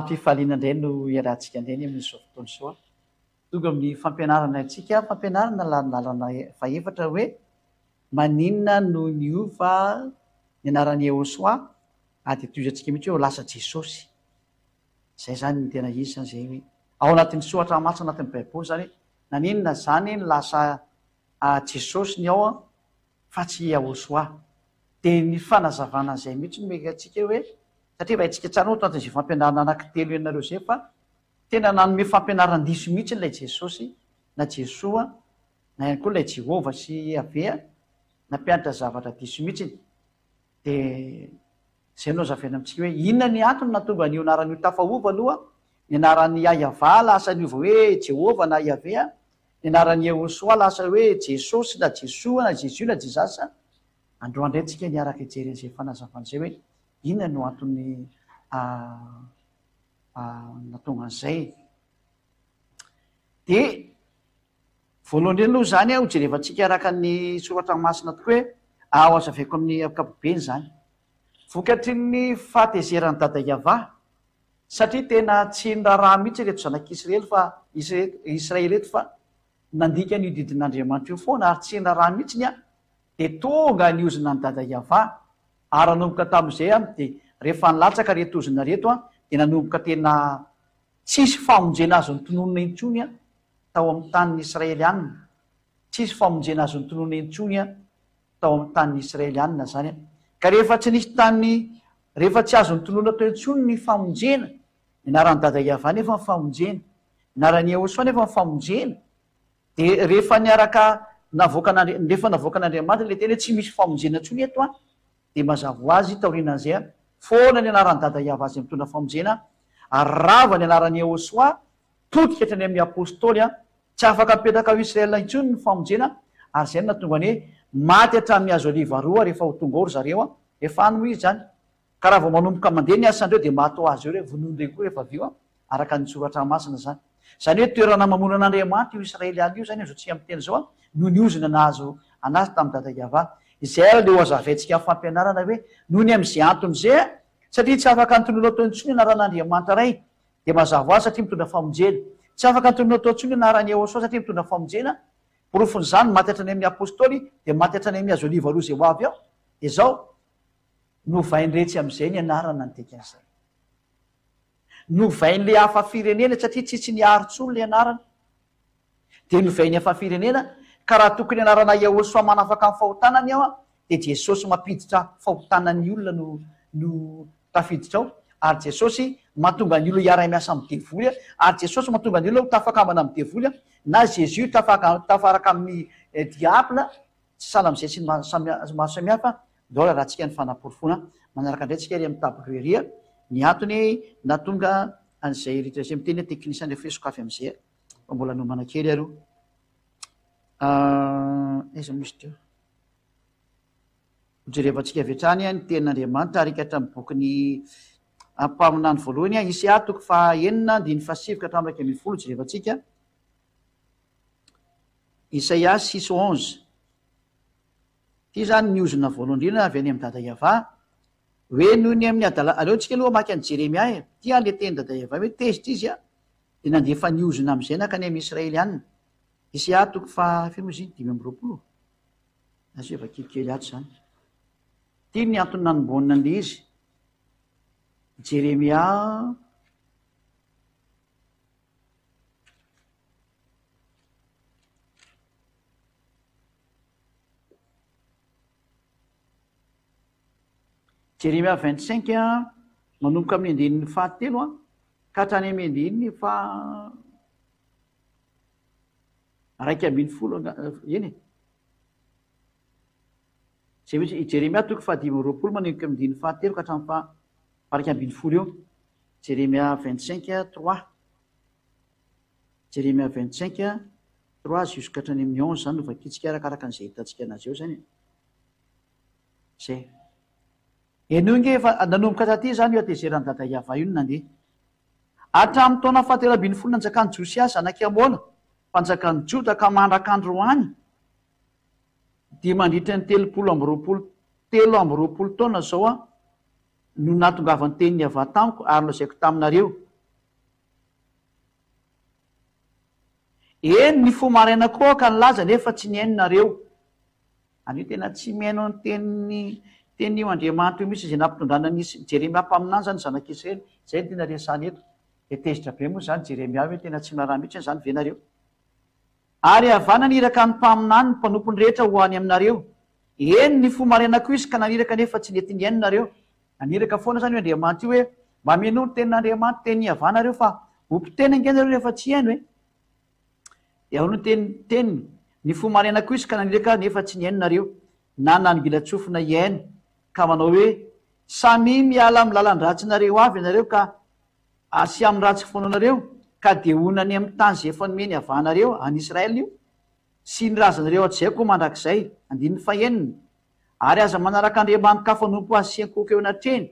Fifaliana indray no iarahantsika indray ny amin'izao fotoana izao. Tonga amin'ny fampianarana antsika, fampianarana lalana fahefatra hoe maninona no niova ny anaran'i Yehosua ary dia tohizantsika mihitsy hoe ho lasa Jesosy. Izay izany ny tena izy izany izay hoe ao anatin'ny soratra masina anatin'ny baiboly izany hoe naninona izany no lasa Jesosy ny ao fa tsy Yahoshuah. Dia ny fanazavana an'izay mihitsy no mety antsika hoe, satria efa haintsika tsara moa tao anatin'izay fampianarana anankitelo ianareo izay fa tena nanome fampianaran-diso mihitsy ilay Jesosy na Jesoa na ihany koa ilay Jehovah sy Yaveh nampianatra zavatra diso mihitsy. Dia izay no hazavaina amintsika hoe inona ny antony nahatonga an'io anarana io tafaova aloha, ny anaran'i YahyaVah lasa niova hoe Jehovah na Yaveh, ny anaran'i Yehosua lasa hoe Jesosy na Jesoa na Jésus na Jesus. Androany indray tsika niaraka hijery an'izay fanazavana izay hoe inona no antony nahatonga an'izay. Dia Voalohany indrindra aloha izany ho jerevantsika araka ny soratra masina tokoa hoe aho hazavaiko amin'ny ankapobeny izany. Vokatry ny fahatezeran'i Dada Yavah, satria tena tsy niraharaha mihitsy ireto zanak'Israely fa Israely ireto fa nandika an'io didin'Andriamanitra io foana ary tsy niraharaha mihitsy an, dia tonga ny ozona an'i Dada Yavah ary nanomboka tamin'izay an dia rehefa nilatsaka ireto ozona ireto an dia nanomboka tena tsisy famonjena azo notononina intsony an tao amin'ny tanin'ny Israelianina. Tsisy famonjena azo notononina intsony tao amin'ny tanin'ny Israelianina izany. Ka rehefa tsy nisy tany, rehefa tsy azo notononina teo intsony ny famonjena, ny anaran'i Dada Yavah nefa ny famonjena, ny anaran'i Yehosua nefa ny famonjena, dia rehefa niaraka navoakan'Andri-, rehefa navoakan'Andriamanitra ilay teny hoe tsy misy famonjena intsony eto an, dia mazava ho azy taorianan'izay, foana ny anaran'i Dada Yavah izay mitondra famonjena, ary rava ny anaran'i Yehosua, Potika hatrany amin'ny Apostoly an! Tsy afaka mipetraka ao Israel intsony ny famonjena ary izay no nahatonga ny hoe maty hatramin'ny hazo oliva roa rehefa ho tonga ao ry zareo an! Efa any moa izy izany. Ka raha vao manomboka mandeha ny asandreo dia maty ho azy eo ireo, vonoin-dreo koa rehefa avy eo an! Araka ny soratra masina izany. Izany hoe toerana mamono an'Andriamanitra io Israeliana io izany amin'izao tsika miteny izao an! Noho ny ozona nahazo anazy tamin'i Dada Yavah. Izay ary ilay hohazavaintsika amin'ny fampianarana hoe noho ny amin'izay antony izay an! Satria tsy afaka nitonona teo intsony ny anaran'Andriamanitra Ray Dia mazava ho azy satria mitondra famonjena. Tsy afaka antonona atao intsony ny anaran'i Yehosua satria mitondra famonjena. Porofon'izany, maty hatrany amin'ny Apostoly, dia maty hatrany amin'ny hazo oliva roa izay ho avy ao. Dia izao, novain-dretsy amin'izay ny anarana ny dikan'izay. Novain'ilay hafa firenena satria tsy tsy niaro intsony ilay anarana. Dia novain'ny hafa firenena, ka raha tokony anarana Yehosua manafaka ny fahotana ny ao, dia Jesosy mampiditra fahotana ny olona no no tafiditra ao, ary Jesosy mahatonga ny olona hiara-miasa amin'ny devoly, ary Jesosy mahatonga ny olona ho tafakambana amin'ny devoly, na Jésus tafaka tafaraka amin'ny diable, tsy sahala amin'izay sy ny maro samihafa, ndao rarahantsika ny fanaporofoana manaraka indray tsika ery amin'ny tableau ery ny antony nahatonga an'izay rehetra izay miteny hoe technicien rehefa hoe sokafy amin'izay fa mbola nomana kely aloha. Aiza moa izy teo? Hojerevantsika avy hatrany ny tenin'Andriamanitra ary hikatra amin'ny bokin'ny mpaminany voalohany, Isaia toko faha-enina andininy fahasivy ka hatramin'ny 11 jerevantsika. Isaia 6:11. Ity izany ny ozona voalohany indrindra avy any amin'i Dada Yavah. Hoe noho ny amin'ny adala, aleontsika aloha hamaky an'i Jeremia e. Ity ilay tenin'i Dada Yavah hoe tezitra izy dia nandefa ny ozona amin'izay nankany amin'ny Israelianina. Isaia toko faha firy moa izy iny? 25? Asio vakiko kely ato izany. Ity ny antony nanombohana an'ilay izy. Jeremia Jeremia 25 manomboka amin'ny andininy fahatelo ka hatrany amin'ny andininy faha 11 eny e. Izay mihitsy, i Jeremia toko fahadimy amby 20 manomboka amin'ny andininy fahatelo ka hatramin'ny faha 11 eo. Jeremia 25 3. Jeremia 25 3 jusqu'à hatrany amin'ny 11 izany no vakintsika arakaraka an'izay hitantsika anazy eo izany e. Izay. Henoy nge efa nanomboka taty izany io hatezeran'i Dada Yavah io no nandeha. Hatramin'ny taona fahatelo ambin'ny folo nanjakan'i Josia zanak'i Amona, mpanjakan'i Joda ka mandrak'androany, dia mandritra ny 23 23 taona izao aho no nahatongavan'ny tenin'i Yavah tamiko ary nolazaiko taminareo. Eny, nifoha maraina koa aho ka nilaza nefa tsy nihaino nareo. Anio tena tsy mihaino ny tenin'ny tenin'io Andriamanitra io mihitsy izay nampitondrana an'i Jeremia mpaminany izany ny zanak'Israely. Izay no tena resahana eto. Dia tezitra be moa izany Jeremia hoe tena tsy miraharaha mihitsy izany ve nareo? Ary Yavah naniraka ny mpaminany, ny mpanompony rehetra ho any aminareo. Eny, nifoha maraina koa izy ka naniraka nefa tsy nety nihaino nareo. Naniraka foana izany io Andriamanitra io hoe, mba mihainoa ny tenin'Andriamanitra, tenin'i Yavah nareo fa ho mpiteny ange nareo rehefa tsy hihaino e. Dia ao no teny, teniny, nifoha maraina koa izy ka naniraka nefa tsy nihaino nareo, na nanongilan-tsofina hihaino, ka manao hoe, Samia miala amin'ny lalan-dratsinareo avy ianareo ka sy amin'ny ratsy fanaonareo, ka dia honina any amin'ny tany izay efa nomeny havanareo, any Israel io, sy ny razanareo hatrizay koa mandrakizay. Andininy fahenina. Ary aza manaraka andriamani-kafa hanompo azy sy hiankohoka eo anatrehiny,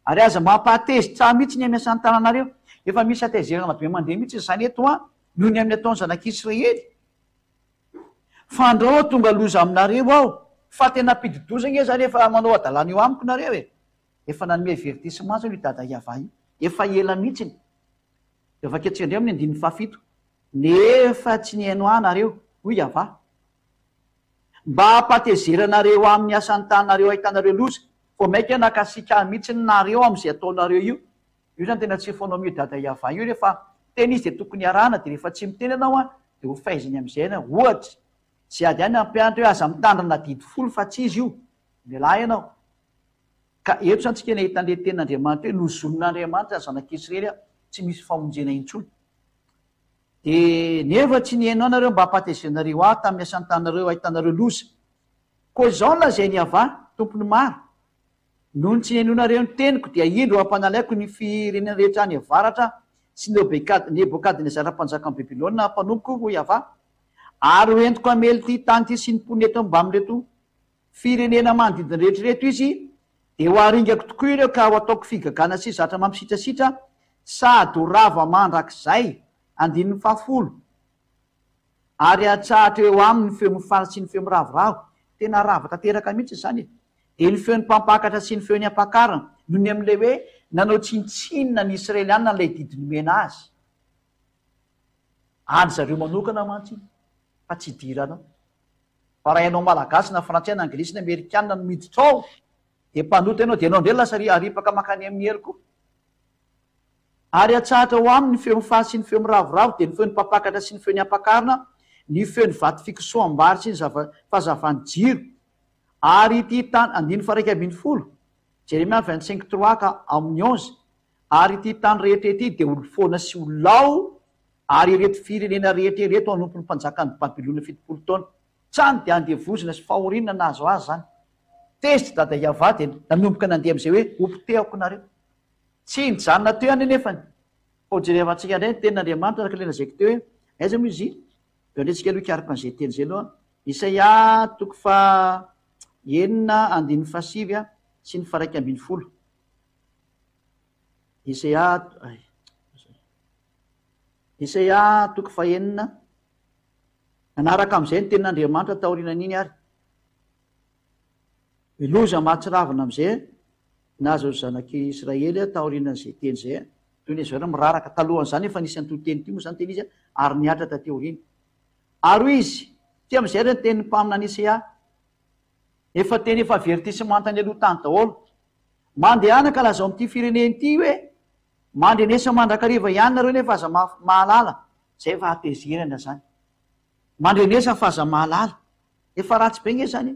ary aza mampahatezitra ahy mihitsy ny amin'ny asan'ny tananareo. Efa misy hatezerana be mandeha mihitsy izany eto an, noho ny amin'ny ataon'ny zanak'Israely. Fandrao tonga loza aminareo aho, fa tena mpidi-doza ange izany efa manao hadalana eo amiko nareo e. Efa nanome avertissement zany io dada Yava io. Efa ela mihitsiny. Dia vakintsika indray amin'ny andininy fahafito. Nefa tsy nihaino ahy nareo, hoy Yava. Mba hampatezeranareo amin'ny asan'ny tananareo ahitanareo loza. Vao maika nakasika ahy mihitsiny nareo amin'izay ataonareo io. Io zany tena tsy fanao amin'io dada Yava io rehefa miteny izy dia tokony arahana dia rehefa tsy miteny ianao an dia ho faiziny amin'izay ianao. Ohatra, izay ady any hampianatra hoe aza mitandrina didy folo fa tsy izy io. Mialà ianao. Ka eto izany tsika nahita an'ilay tenin'Andriamanitra hoe nozonin'Andriamanitra ny zanak'Israely tsy misy famonjena intsony. Dia nefa tsy nihaino ahy nareo mba hampatezenareo ahy tamin'ny asan'ny tananareo hahitanareo loza. Koa izao no lazain'i Yavah, Tompon'ny maro, Nony tsy nihainoanareo ny teniko, dia indro hampanalaiko ny firenena rehetra any avaratra sy Nebokadnezara mpanjakan'i Babylona mpanompoko, hoy Yavah, ary ho entiko hamely ity tany ity sy ny mponina eto mbamin'ireto Firenena manodidina rehetra ireto izy, dia ho aringako tokoa ireo ka ho ataoko figagana sy zatra mampisitrasitra sady ho rava mandrakizay. Andininy fahafolo. Ary hatsahatra eo aminy ny feo mifaly sy ny feo miravoravo. Tena rava tanteraka mihitsy izany e! Dia ny feon'ny mpampakatra sy ny feon'ny ampakarina, noho ny amin'ilay hoe nanao tsinontsinona ny Israelianina an'ilay didy nomena azy. An-dry zareo manokana mantsy iny, fa tsy idiranao. Fa raha ianao malagasy na frantsay na anglisy na amerikana no miditra ao dia mpanota ianao dia ianao indray lasa aripaka mankany amin'ny helo koa. Ary atsahatra ho aminy ny feo mifaly sy ny feo miravoravo dia ny feon'ny mpampakatra sy ny feon'ny ampakarina, ny feon'ny vato fikosoham-bary sy ny zava fahazavan'ny jiro. Ary ity tany, andininy faha 11, Jeremia 25 trois ka amin'ny onze, ary ity tany rehetra ity dia ho foana sy ho lao Ary ireto firenena rehetra ireto hanompo ny mpanjakan'i Babylona 70 taona. Tsany dia andevozina sy fahoriana nahazo azy izany. Tezitra Dada Yavah dia nanomboka nandeha amin'izay hoe hopotehako nareo. Tsy nijanona teo ihany anefany. Fa hojerevantsika indray ny tenin'Andriamanitra araka ilay lazaiko teo hoe aiza moa izy iny? Dia andretsika aloha hikaroka an'izay teny izay aloha. Isaia toko faha enina andininy fahasivy sy ny faha 11. Isaia ay. Isaia toko fahenina, Nanaraka amin'izay ny tenin'Andriamanitra taorianan'iny ary. Ny loza mahatsiravina amin'izay nahazo ny zanak'i Israely taorianan'izay teny izay, toy ny zareo miraraka. Talohan'izany efa nisy an'ity teny ity moa izany teny izy ary nihatra taty aoriana. Ary hoy izy, Ity amin'izay ary ny tenin'ny mpaminany Isaia, efa teny efa avertissement tany aloha tany daholo. Mandehana ka lazao amin'ity firenena ity hoe, Mandrenesa mandrakariva ihany nareo nefa aza mahalala, zay efa hatezerana zany. Mandrenesa fa aza mahalala. Efa ratsy be nge zany e.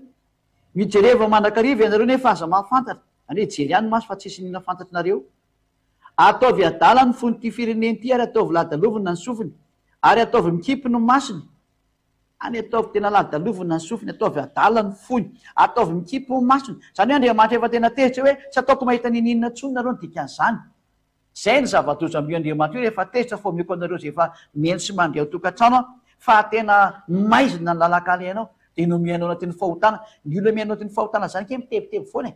Mijereva mandrakariva ianareo nefa aza mahafantatra. Zany hoe jery ihany maso fa tsisy n'inona fantatrinareo. Ataovy adala ny fon'ity firenena ity ary ataovy ladalovina ny sofiny ary ataovy mikipy ny masony. Any ataovy tena ladalovina ny sofiny, ataovy adala ny fony, ataovy mikipy ny masony. Izany hoe Andriamanitra efa tena tezitra hoe tsy ataoko mahita n'inon'inona intsony nareo ny dikan'izany. Izay ny zava-doza amin'io Andriamanitra io rehefa tezitra fa omeko anareo izay efa mihaino sy mandre ao tokantrano aho fa tena maizina ny lalan-kalehanao dia no mihaino anatin'ny fahotana. Ny olona mihaino anatin'ny fahotana izany kay mitebiteby foana e.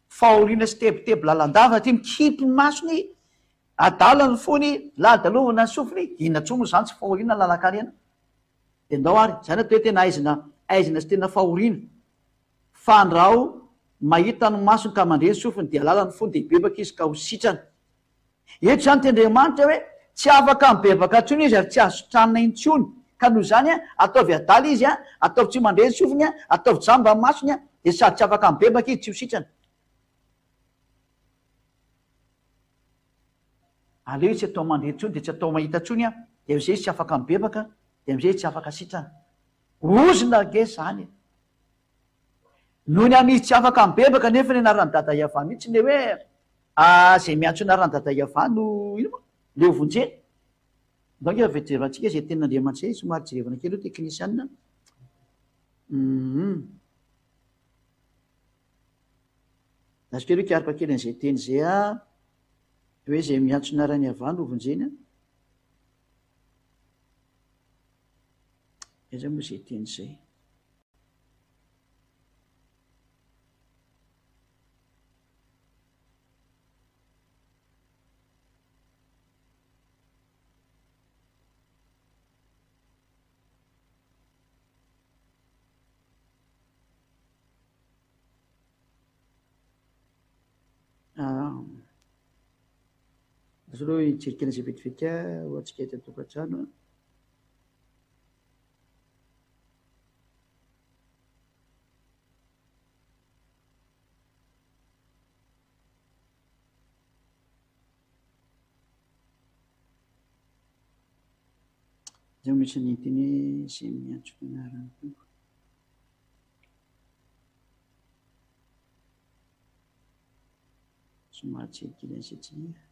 Fahoriana sy tebiteby lalandava satria mikipy ny masony Adala ny fony, ladalovana ny sofiny, inona intsony moa izany tsy fahoriana ny lalan-karena? Dia ndao ary, izany atao hoe tena aizina, aizina sy tena fahoriana. Fandrao mahita ny masony ka mandre ny sofiny dia halala ny fony dia hibebaka izy ka ho sitrana. Eto izany tendriamanitra hoe. Tsy afaka mibebaka intsony izy ary tsy azo sitranina intsony. Ka noho izany, ataovy adala izy, ataovy tsy mandre ny sofiny, ataovy jamba ny masony, dia sady tsy afaka mibebaka izy tsy ho sitrana. Aleo izy tsy atao mandre intsony dia tsy atao mahita intsony an, dia amin'izay izy tsy afaka mibebaka, dia amin'izay izy tsy afaka sitrana. Ozona ange izany e! Noho ny amin'izy tsy afaka mibebaka nefa ny anaran'i Dada Yavah mihitsy le hoe izay miantso ny anaran'i Dada Yavah no ino moa? Le ho vonjena. Ndao ange avy jerevantsika izay tenin'Andriamanitra izay, somary jerevana kely aloha teknisianina. Hum. Azo kely hoe hikaroka kely an'izay teny izay aho. Hoe izay miantso ny anaran'i Yavah no vonjena. Aiza moa izay teny izay? Azo aloha hijery kely an'izay vetivety ho antsika eto an-tokantrano. Izao misy ny teny hoe izay miantso ny anaran'ny Tompo. Somary jery kely an'izay tsika.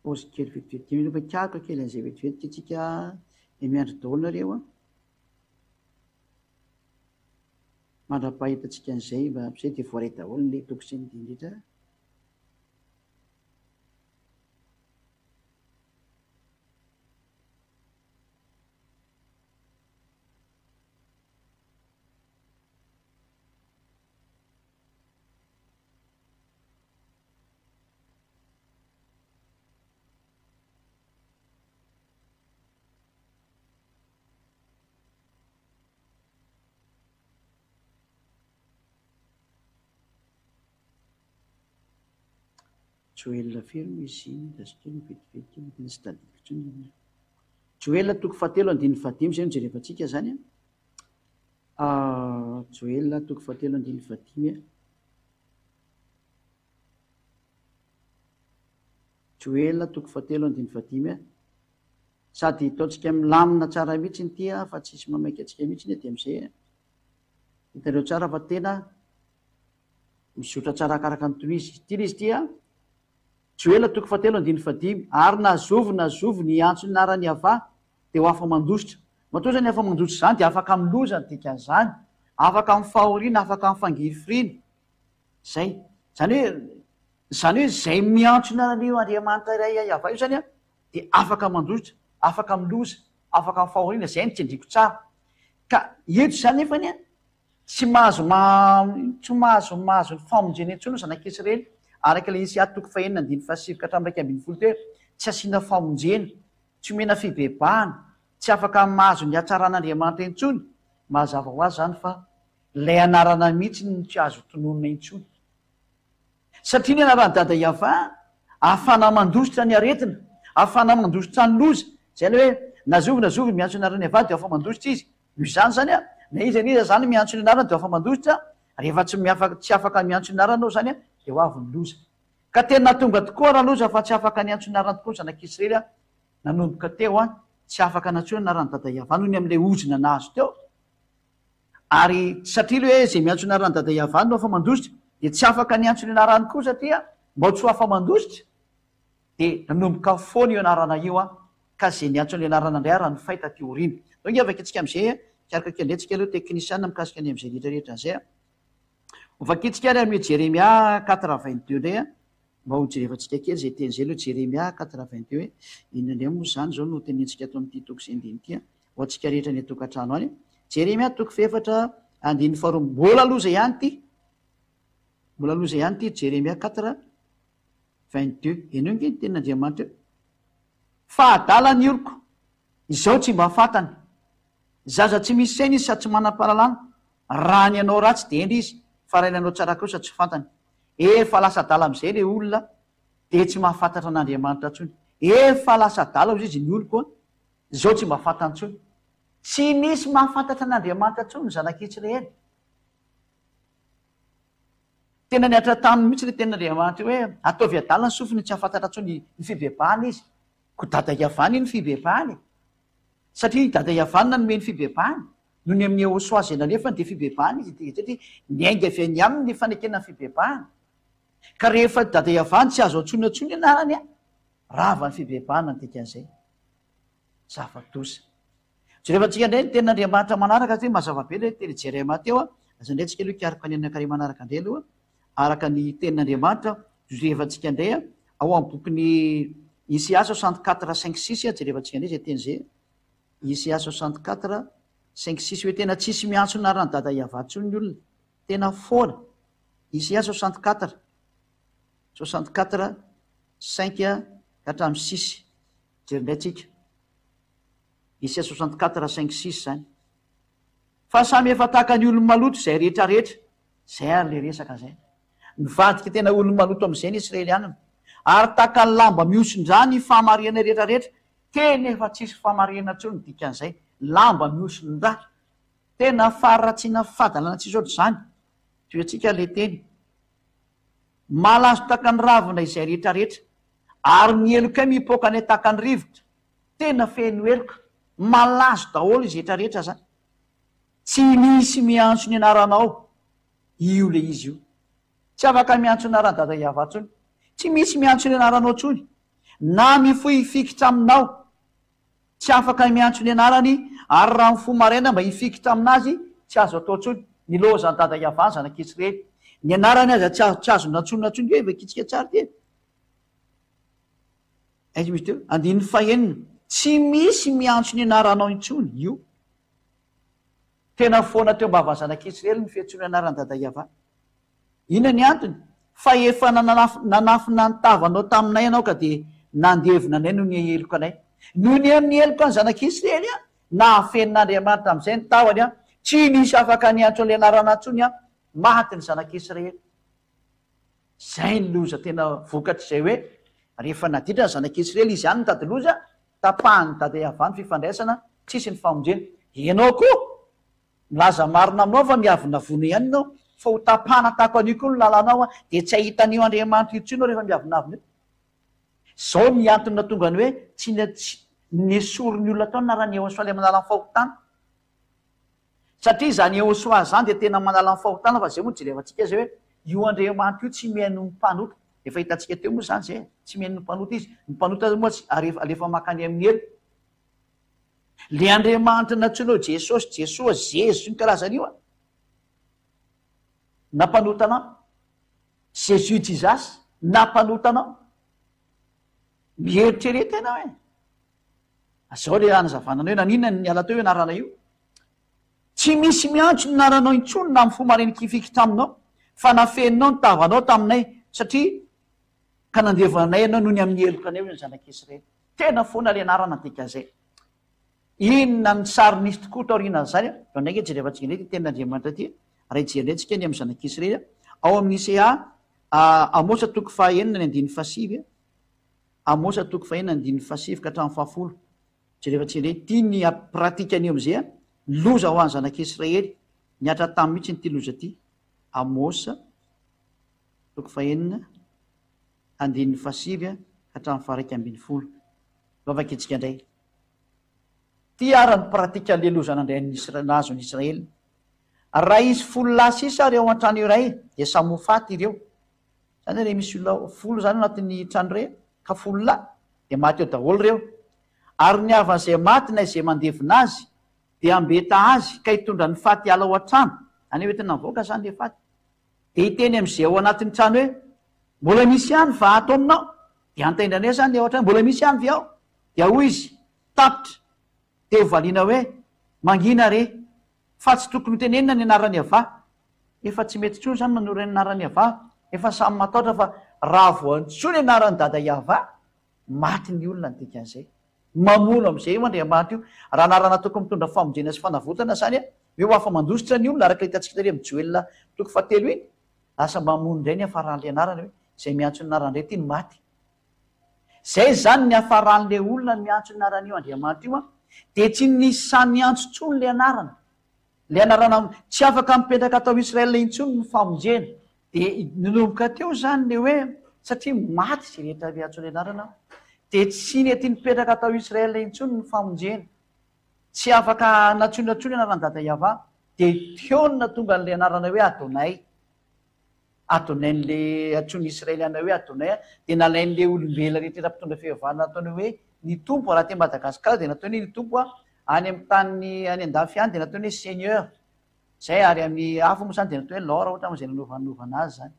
Pause kely vetivety kely aloha fa hikaroka kely an'izay vetivety tsika dia miandry daholo nareo an. Mandra-pahitantsika an'izay mba amin'izay dia voaray daholo ny toko sy ny diny rehetra. Joela firy moa izy iny? Lasa kely ny vetivety kely fa tena tsy tadidiko intsony ilay izy. Joela toko fahatelo andininy fahadimy izay no jerevantsika izany an. Ah, Joela toko fahatelo andininy fahadimy an. Joela toko fahatelo andininy fahadimy an. Sady ataontsika milamina tsara mihitsy ity an, fa tsisy mamaika antsika mihitsy dia amin'izay an. Hitanareo tsara fa tena mizotra tsara araka ny toy izy. Ity ilay izy ity an. Joela toko fahatelo andininy fahadimy, Ary na zovy na zovy ny hiantso ny anaran'i Yavah dia ho afa-mandositra. Matoa izany afa-mandositra izany dia afaka amin'ny loza ny dikan'izany, afaka amin'ny fahoriana, afaka amin'ny fangirifiriana. Izay. Izany hoe, izany hoe izay miantso ny anaran'io Andriamanitra iray Yavah io izany an, dia afaka mandositra, afaka amin'ny loza, afaka amin'ny fahoriana, izay no tsindriako tsara. Ka eto izany nefany an, Tsy mahazo tsy mahazo mahazo ny famonjena intsony ny zanak'Israely, araka ilay Isaia toko fahenina andininy fahasivy ka hatramin'ny 11 teo hoe, tsy asiana famonjena, tsy omena fibebahana, tsy afaka mahazo ny hatsaran'Andriamanitra intsony, mazava ho azy izany fa ilay anarana mihitsy no tsy azo tononina intsony. Satria ny anaran'i Dada Yavah, ahafahana mandositra ny aretina, ahafahana mandositra ny loza, izay ilay hoe na zovy na zovy miantso ny anaran'i Yavah dia afa-mandositra izy. Noho izany izany an, na iza na iza izany miantso ny anarany dia afa-mandositra, rehefa tsy miafaka tsy afaka miantso ny anarany ao izany an, dia ho avy ny loza. Ka tena tonga tokoa raloza fa tsy afaka niantso ny anarany tokoa ny zanak'Israely an, nanomboka teo an, tsy afaka nantsoina ny anaran'i Dada Yavah noho ny amin'ilay ozona nahazo teo, ary satria ilay hoe izay miantso ny anaran'i Dada Yavah no afa-mandositra, dia tsy afaka niantso ny anarany koa satria mba tsy ho afa-mandositra, Dia nanomboka foana io anarana io an, ka izay niantso an'ilay anarana indray ary nifay taty aoriana. Ndao ange vakintsika amin'izay e, hikaroka kely indray tsika aloha teknisiana mikasika ny amin'izay rehetra rehetra izay an. Ho vakintsika ary amin'ny Jeremia quatre 22 indray an, mba ho jerevantsika kely izay teny izay aloha Jeremia quatre 22 hoe inona indray moa izany izao no tenenintsika ato amin'ity toko sy andininy ity an, ho antsika rehetra any an-tokantrano any. Jeremia toko fahefatra andininy faharoa, mbola loza ihany ity, mbola loza ihany ity Jeremia quatre 22. Henoy ange ny tenin'Andriamanitra eo. Fa adala ny oloko, izao tsy mba fantany. Zaza tsy misy saina izy sady tsy manam-pahalalana. Raha ny hanao ratsy dia hendry izy, Fa raha ilay nanao tsara kosa tsy fantany. Efa lasa adala amin'izay ilay olona dia tsy mahafantatra an'Andriamanitra intsony. Efa lasa adala hozy izy ny oloko an, izao tsy mba fantany intsony. Tsy misy mahafantatra an'Andriamanitra intsony ny zanak'Israely. Tena nihatra taminy mihitsy ilay tenin'Andriamanitra io hoe ataovy adala ny sofiny tsy hahafantatra intsony ny fibebahana izy. Koa dada Yavana iny fibebahana e. Satria i dada Yavana nanome ny fibebahana. Noho ny amin'i Yehosua izay nalefany dia fibebahana izy dia satria niainga avy any aminy ny fanekena ny fibebahana. Ka rehefa dada Yavana tsy azo antsoina intsony ny anarany an, rava ny fibebahana ny dikan'izay. Zava-doza. Jerevantsika indray ny tenin'Andriamanitra manaraka satria mazava be ilay teny Jeremia teo an. Aza indray tsika aloha hikaroka ny anankiray manaraka indray aloha. Araka ny tenin'Andriamanitra, jerevantsika indray an, ao amin'ny bokin'i Isaia 64 5 6 jerevantsika indray izay teny izay. Isaia 64 5 6 hoe tena tsisy miantso ny anaran'i Dada Yavah intsony ny olona. Tena foana. Isaia 64 64 5 ka hatramin'ny 6. Jery indray tsika. Isaia 64 5 6 izany. Fa samy efa tahaka ny olo-maloto izay rehetra rehetra. Izay ary ilay resaka izay. Nivadika tena olo-maloto amin'izay ny Israelianina. Ary tahaka ny lamba mihosin-drà ny fahamarihana rehetra rehetra. Tena efa tsisy fahamarihana intsony ny dikan'izay. Lamba mihosin-drà. Tena faharatsiana fahadalana tsisy ohatr'izany. Tohiantsika ilay teny. Malazo tahaka ny ravina izay rehetra rehetra. Ary ny helokay mipoaka any tahaka ny rivotra. Tena feno heloka. Malazo daholo izy rehetra rehetra zany. Tsy misy miantso ny anaranao. Io le izy io. Tsy afaka miantso ny anaran'i Dada Yavah tsony. Tsy misy miantso ny anaranao tsony. Na mifoha hifikitra aminao. Tsy afaka miantso ny anarany ary raha mifoha maraina mba hifikitra aminazy tsy azo atao tsony. Nilaozan'i Dada Yavah ny zanak'Israely. Ny anarany aza tsy azo tsy azo nantsoina tsony. Hoe vakitsika tsara ity e. Aiza misy teo? Andininy fahenina. Tsy misy miantso ny anaranao intsony io. Tena foana teo am-bavan'ny zanak'Israely ny fiantsoana ny anaran'i Dada Yavah. Inona ny antony? Fa efa nanafina ny tavanao taminay ianao ka dia nandevona anay noho ny heloka anay. Noho ny amin'ny heloka ny zanak'Israely, nahafenin'Andriamanitra amin'izay ny tavany, tsy nisy afaka niantso an'ilay anarana intsony, maty ny zanak'Israely. Izay ny loza tena vokatr'izay hoe rehefa naditra ny zanak'Israely izy ihany nitady loza, tapahan'i Dada Yavah ny fifandraisana, tsisy ny famonjena. Ianao koa, milaza marina aminao fa miavonavona ihany ianao, fa ho tapahana tahaka an'io koa ny lalanao, dia tsy hahita an'io Andriamanitra io intsony ianao rehefa miavonavona eo. Izao ny antony nahatonga ny hoe tsy nesorin'ny olona tao ny anaran'i Yehosua ilay manala ny fahotana. Satria izany Yehosua izany dia tena manala ny fahotana fa izay moa jerevantsika izay hoe io Andriamanitra io tsy mihaino ny mpanota. Efa hitantsika teo moa izany izay e. Tsy mihaino ny mpanota izy. Ny mpanota moa tsy alefa mankany amin'ny helo. Le Andriamanitra nantsoina hoe Jesosy, Jesoa, Zezo sy ny karazany io an. Nampanota anao. Jesus Jesus nampanota anao. Mieritrereta ianao e. Zao le hanazavana anao hoe naninona no niala teo io anarana io. Tsy misy miantso ny anaranao intsony na mifoha marenikifikitra aminao fa nafeninao ny tavanao taminay satria ka nandevo anay ianao noho ny amin'ny heloka anay hoy ny zanak'Israely. Tena foana le anarana dikan'izay. Inona ny sary nisy tokoa taorianan'izany? Vao indray ange jerevantsika indray ity tenin'Andriamanitra ity raha hijery indray tsika ny amin'ny zanak'Israely ao amin'ny Isaiah Amosa toko fahaenina ny andininy fahasivy. Amosa toko fahenina andininy fahasivy ka hatramin'ny fahafolo. Jereo tsendrey ity ny pratique an'io amizay a! Loza ho an'ny zanak'Israely nihatra tamy mihitsy ity loza ity. Amosa toko fahenina andininy fahasivy ka hatramin'ny faha-11. Vavaka itsika indray. Ity ara ny pratique an'le loza nandray an'ny Isra- nahazo an'i Israely. Raha hisy folo lahy sisa ary ao an-trano iray dia samy ho faty ireo. Zany hoe re misy olona folo zany anatin'ny trano iray ka folo lahy dia maty eo daholo ireo. Ary ny havan'izay maty na izay mandevina azy dia hambeta azy ka hitondra ny faty hiala ao an-trano, zany hoe entina mivoaka zany ilay faty, dia hiteny amin'izay ao anatin'ny trano hoe, mbola misy ihany va ato aminao? Dia hantaindrana eo zany ilay ao an-trano, mbola misy ihany ve ao? Dia hoy izy, tapitra. Dia hovaliana hoe, mangina re. Fa tsy tokony ho tenenina ny anaran'i Yavah. Efa tsy mety intsony izany manoro ny anaran'i Yavah. Efa samy mataotra fa raha voantsoa ny anaran'i Dada Yavah, maty ny olona ny dikan'izay. Mamono amin'izay io Andriamanitra io. Raha anarana tokony mitondra famonjena sy fanavotana izany, hoe ho afa-mandositra ny olona, araka ilay hitantsika tary amin'ny Joela toko fahatelo iny. Lasa mamono indray ny hafaran'ilay anarana hoe izay miantso ny anarana indray ity no maty. Izay izany ny hafaran'ilay olona miantso ny anaran'io Andriamanitra io an, dia tsy nisy sahy niantso intsony ilay anarana. Ilay anarana tsy afaka mipetraka tao Israël intsony ny famonjena. Dia nanomboka teo izany ilay hoe satria maty izay rehetra miantso ilay anarana dia tsy nety nipetraka tao Israël intsony ny famonjena. Tsy afaka nantsoina intsony anaran'i Dada Yavah, dia teo no nahatonga an'ilay anarana hoe Adonai. Adonain'ilay antsoin'ny Israeliana hoe Adonai, dia nalain'ilay olombelona rehetra mpitondra fivavahana nataony hoe ny Tompo, raha aty Madagasikara dia nataony hoe ny Tompo, any amin'ny tany any an-dafy any dia nataony hoe Seigneur, izay ary amin'ny hafa moa izany dia natao hoe Lord ohatra izay nanaovanovana azy izany.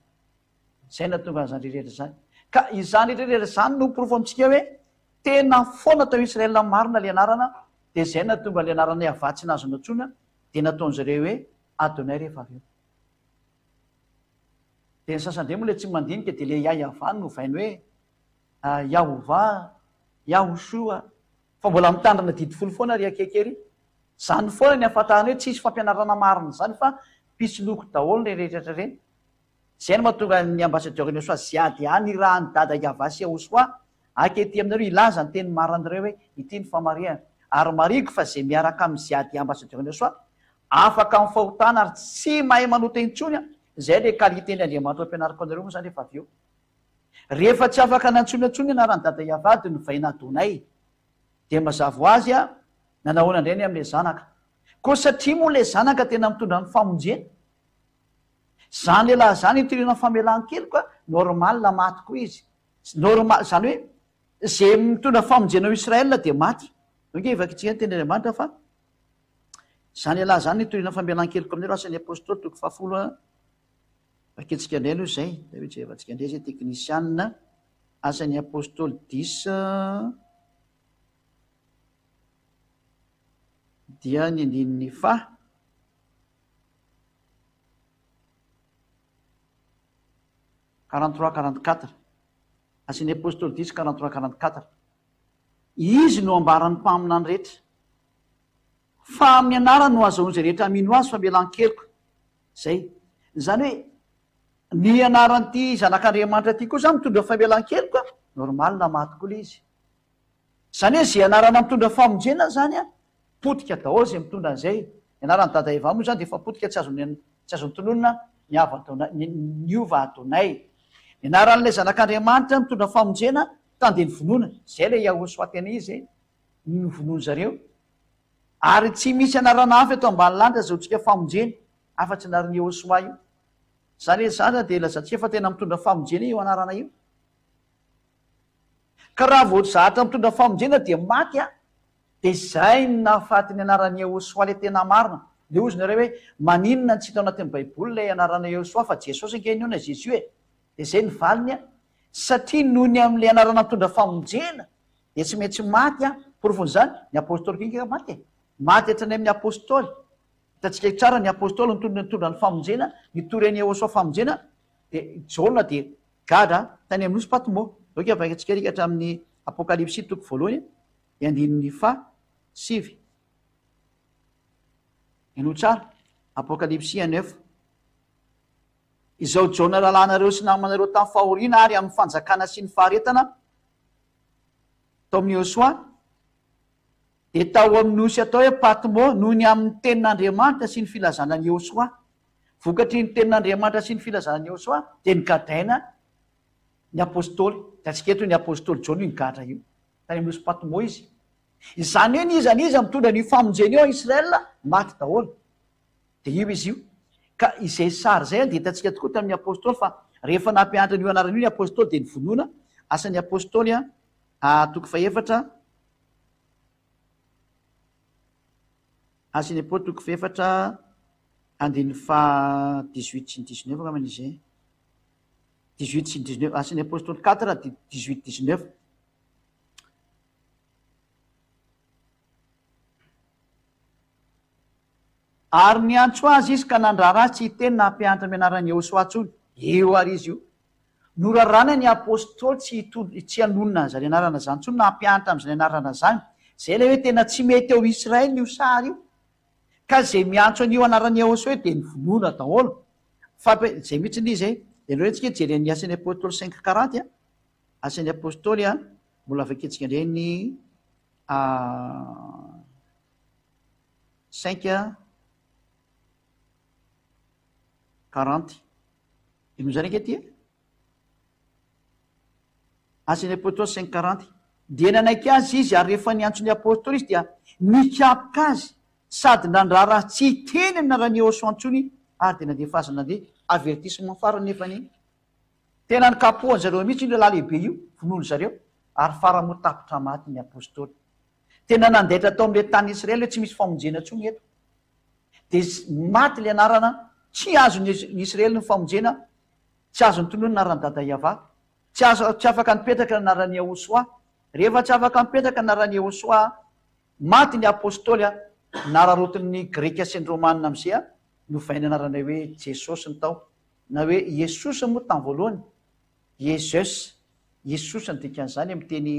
Izay no nahatonga an'izany rehetra izany. Ka izany rehetra rehetra izany no porofo amintsika hoe tena foana tao Israël marina ilay anarana, dia izay no nahatonga ilay anarana Yavah tsy nahazo nantsoina, dia nataon'izareo hoe Adonai rehefa avy eo. Dia ny sasany indray moa ilay tsy mandinika dia ilay Yah-Yavah no novainy hoe Yahovah, Yahoshua, fa mbola mitandrina didy folo foana ry akeke ry. Izany foana ny ahafantarana hoe tsisy fampianarana marina izany fa mpisoloky daholo ireny rehetra ireny. Izay no mahatonga ny ambassadeur ny Yosua ziady any irahan'i dada Yavah sy Yahosua aky ety aminareo hilaza ny teny marinareo hoe ity ny famarihana. Ary marihiko fa izay miaraka amin'i ziady ambassadeur ny Yosua afaka amin'ny fahotana ary tsy mahay manota intsony an, izay ilay qualité ny Andriamanitra ampianariko anareo moa izany rehefa avy eo. Rehefa tsy afaka nantsoina intsony ny anaran'i dada Yavah dia novaina Adonai. Dia mazava ho azy an, nanahoana indray ny amin'ilay zanaka. Koa satria moa ilay zanaka tena mitondra ny famonjena, Zany lehilahy zany itoriana famelan-keloka, normal maty koa izy. Normal, zany hoe ze mitondra famonjena ao Israël dia maty. Ange vakintsika ny tenin'Andriamanitra fa zany lehilahy zany itoriana famelan-keloka amin'ireo Asan'ny Apostoly toko fahafolo a. Vakintsika indray aloha izay, dia hoe jerevantsika indray izay teknisianina. Asan'ny Apostoly dix dia ny andininy faha. 43, 44. Asan'ny Apostoly dix, 43, 44. Izy no ambaran'ny mpaminany rehetra. Fa amin'ny anarany no azahoan'izay rehetra mino azy famelan-keloka. Izay. Izany hoe, ny anaran'ity Zanak'Andriamanitra ity koa izany mitondra famelan-keloka, normal maty koa ilay izy. Izany hoe izay anarana mitondra famonjena izany an, potika daholo izay mitondra an'izay. Ny anaran'i Dada Eva moa izany dia efa potika tsy azony tsy azony tononina ny avo Adonai, ny niova Adonai. Ny anaran'ilay zanak'Andriamanitra mitondra famonjena tandeny vonoina. Izay ilay Yahoshuah tena izy e, novonoin zareo. Ary tsy misy anarana hafa eto ambany lanitra azahoantsika famonjena afa-tsy anaran'i Yahoshuah io. Izany hoe izany dia ilazantsika fa tena mitondra famonjena io anarana io. Ka raha vao zatra mitondra famonjena dia maty an! Dia izay no nahafaty ny anaran'i Yehosua ilay tena marina. Dia hozy nareo hoe maninona no tsy hita ao anatin'ny baiboly ilay anarana Yehosua fa Jesosy ange ny io na Jésus e! Dia izay ny valiny an! Satria noho ny amin'ilay anarana mitondra famonjena dia tsy maintsy maty an! Porofon'izany, ny apostoly koa ange maty e! Maty hatrany amin'ny apostoly. Hitantsika tsara ny apostoly nitondra nitondra ny famonjena, nitory an'i Yehosua famonjena, dia Jaona dia Gadra tany amin'ny nosy Patmo. Ok, vakintsika ery hatramin'ny Apokalypsy toko voalohany, ny andininy faha sivy. Henoy tsara, Apokalypsy un neuf. Izao Jaona rahalahinareo sy namanareo tamin'ny fahoriana ary amin'ny fanjakana sy ny faharetana tao amin'i Yehosua, dia tao amin'ny nosy atao hoe Patmo noho ny amin'ny tenin'Andriamanitra sy ny filazana an'i Yehosua. Vokatry ny tenin'Andriamanitra sy ny filazana an'i Yehosua dia nogadraina ny apostoly. Hitantsika eto ny apostoly Jaona io nigadra io. Tany amin'ny nosy Patmo izy. Izany hoe n'iza n'iza mitondra an'io famonjena io ao Israël, maty daholo. Dia io izy io. Ka izay sary izay dia hitantsika tokoa tamin'ny apostoly fa rehefa nampianatra an'io anarana io ny apostoly dia nivonona. Asan'ny apostoly toko fahefatra. Asan'ny Apostoly toko fahefatra andininy faha dix-huit sy ny dix-neuf angambany izy izay. Dix-huit sy ny dix-neuf, Asan'ny Apostoly quatre dix-huit dix-neuf. Ary niantso azy izy ka nandrara azy tsy hiteny na hampianatra amin'ny anaran'i Yehosua intsony. Eo ary izy io. Norarana ny Apostoly tsy hitondra, tsy hanonona an'izany anarana izany intsony na hampianatra amin'izany anarana izany. Izay ilay hoe tena tsy mety ao Israel io sary io. Ka izay miantso an'io anaran'i Yehosua io dia novonoina daholo. Fampi, izay mihitsy ilay izy e. Dia aleo tsika hijery an'ny Asan'ny Apôstôly cinq quarante a. Asan'ny Apôstôly a, mbola vakintsika indray ny cinq quarante. Inona izany ange ity e? Asan'ny Apôstôly cinq quarante. Dia nanaiky azy izy, ary rehefa niantso ny Apôstôly izy dia nikapoka azy sady nandrara azy tsy hiteny amin'ny anaran'i Yehosua intsony, ary dia nandefa azy nandeha. Avertissement farany nefa ny tena nikapohan-dry zareo mihitsy io lehilahy lehibe io, vonoin-dry zareo, ary farany moa tapitra maty ny Apôstôly. Tena nandaitra tao amin'ilay tany Israely hoe tsy misy famonjena intsony eto. Dia maty ilay anarana, tsy azon'ny Israely ny famonjena, Tsy azo notononina anaran'i Dada Yavah. Tsy azo, tsy afaka nipetraka ny anaran'i Yahoshuah. Rehefa tsy afaka mipetraka ny anaran'i Yahoshuah, maty ny Apostoly, nararotin'ny Grika sy ny Romana amin'izay, novaina anarana hoe Jesosy ny tao, na hoe Iesos moa tamin'ny voalohany, Iesus, Iesos ny dikan'izany amin'ny teny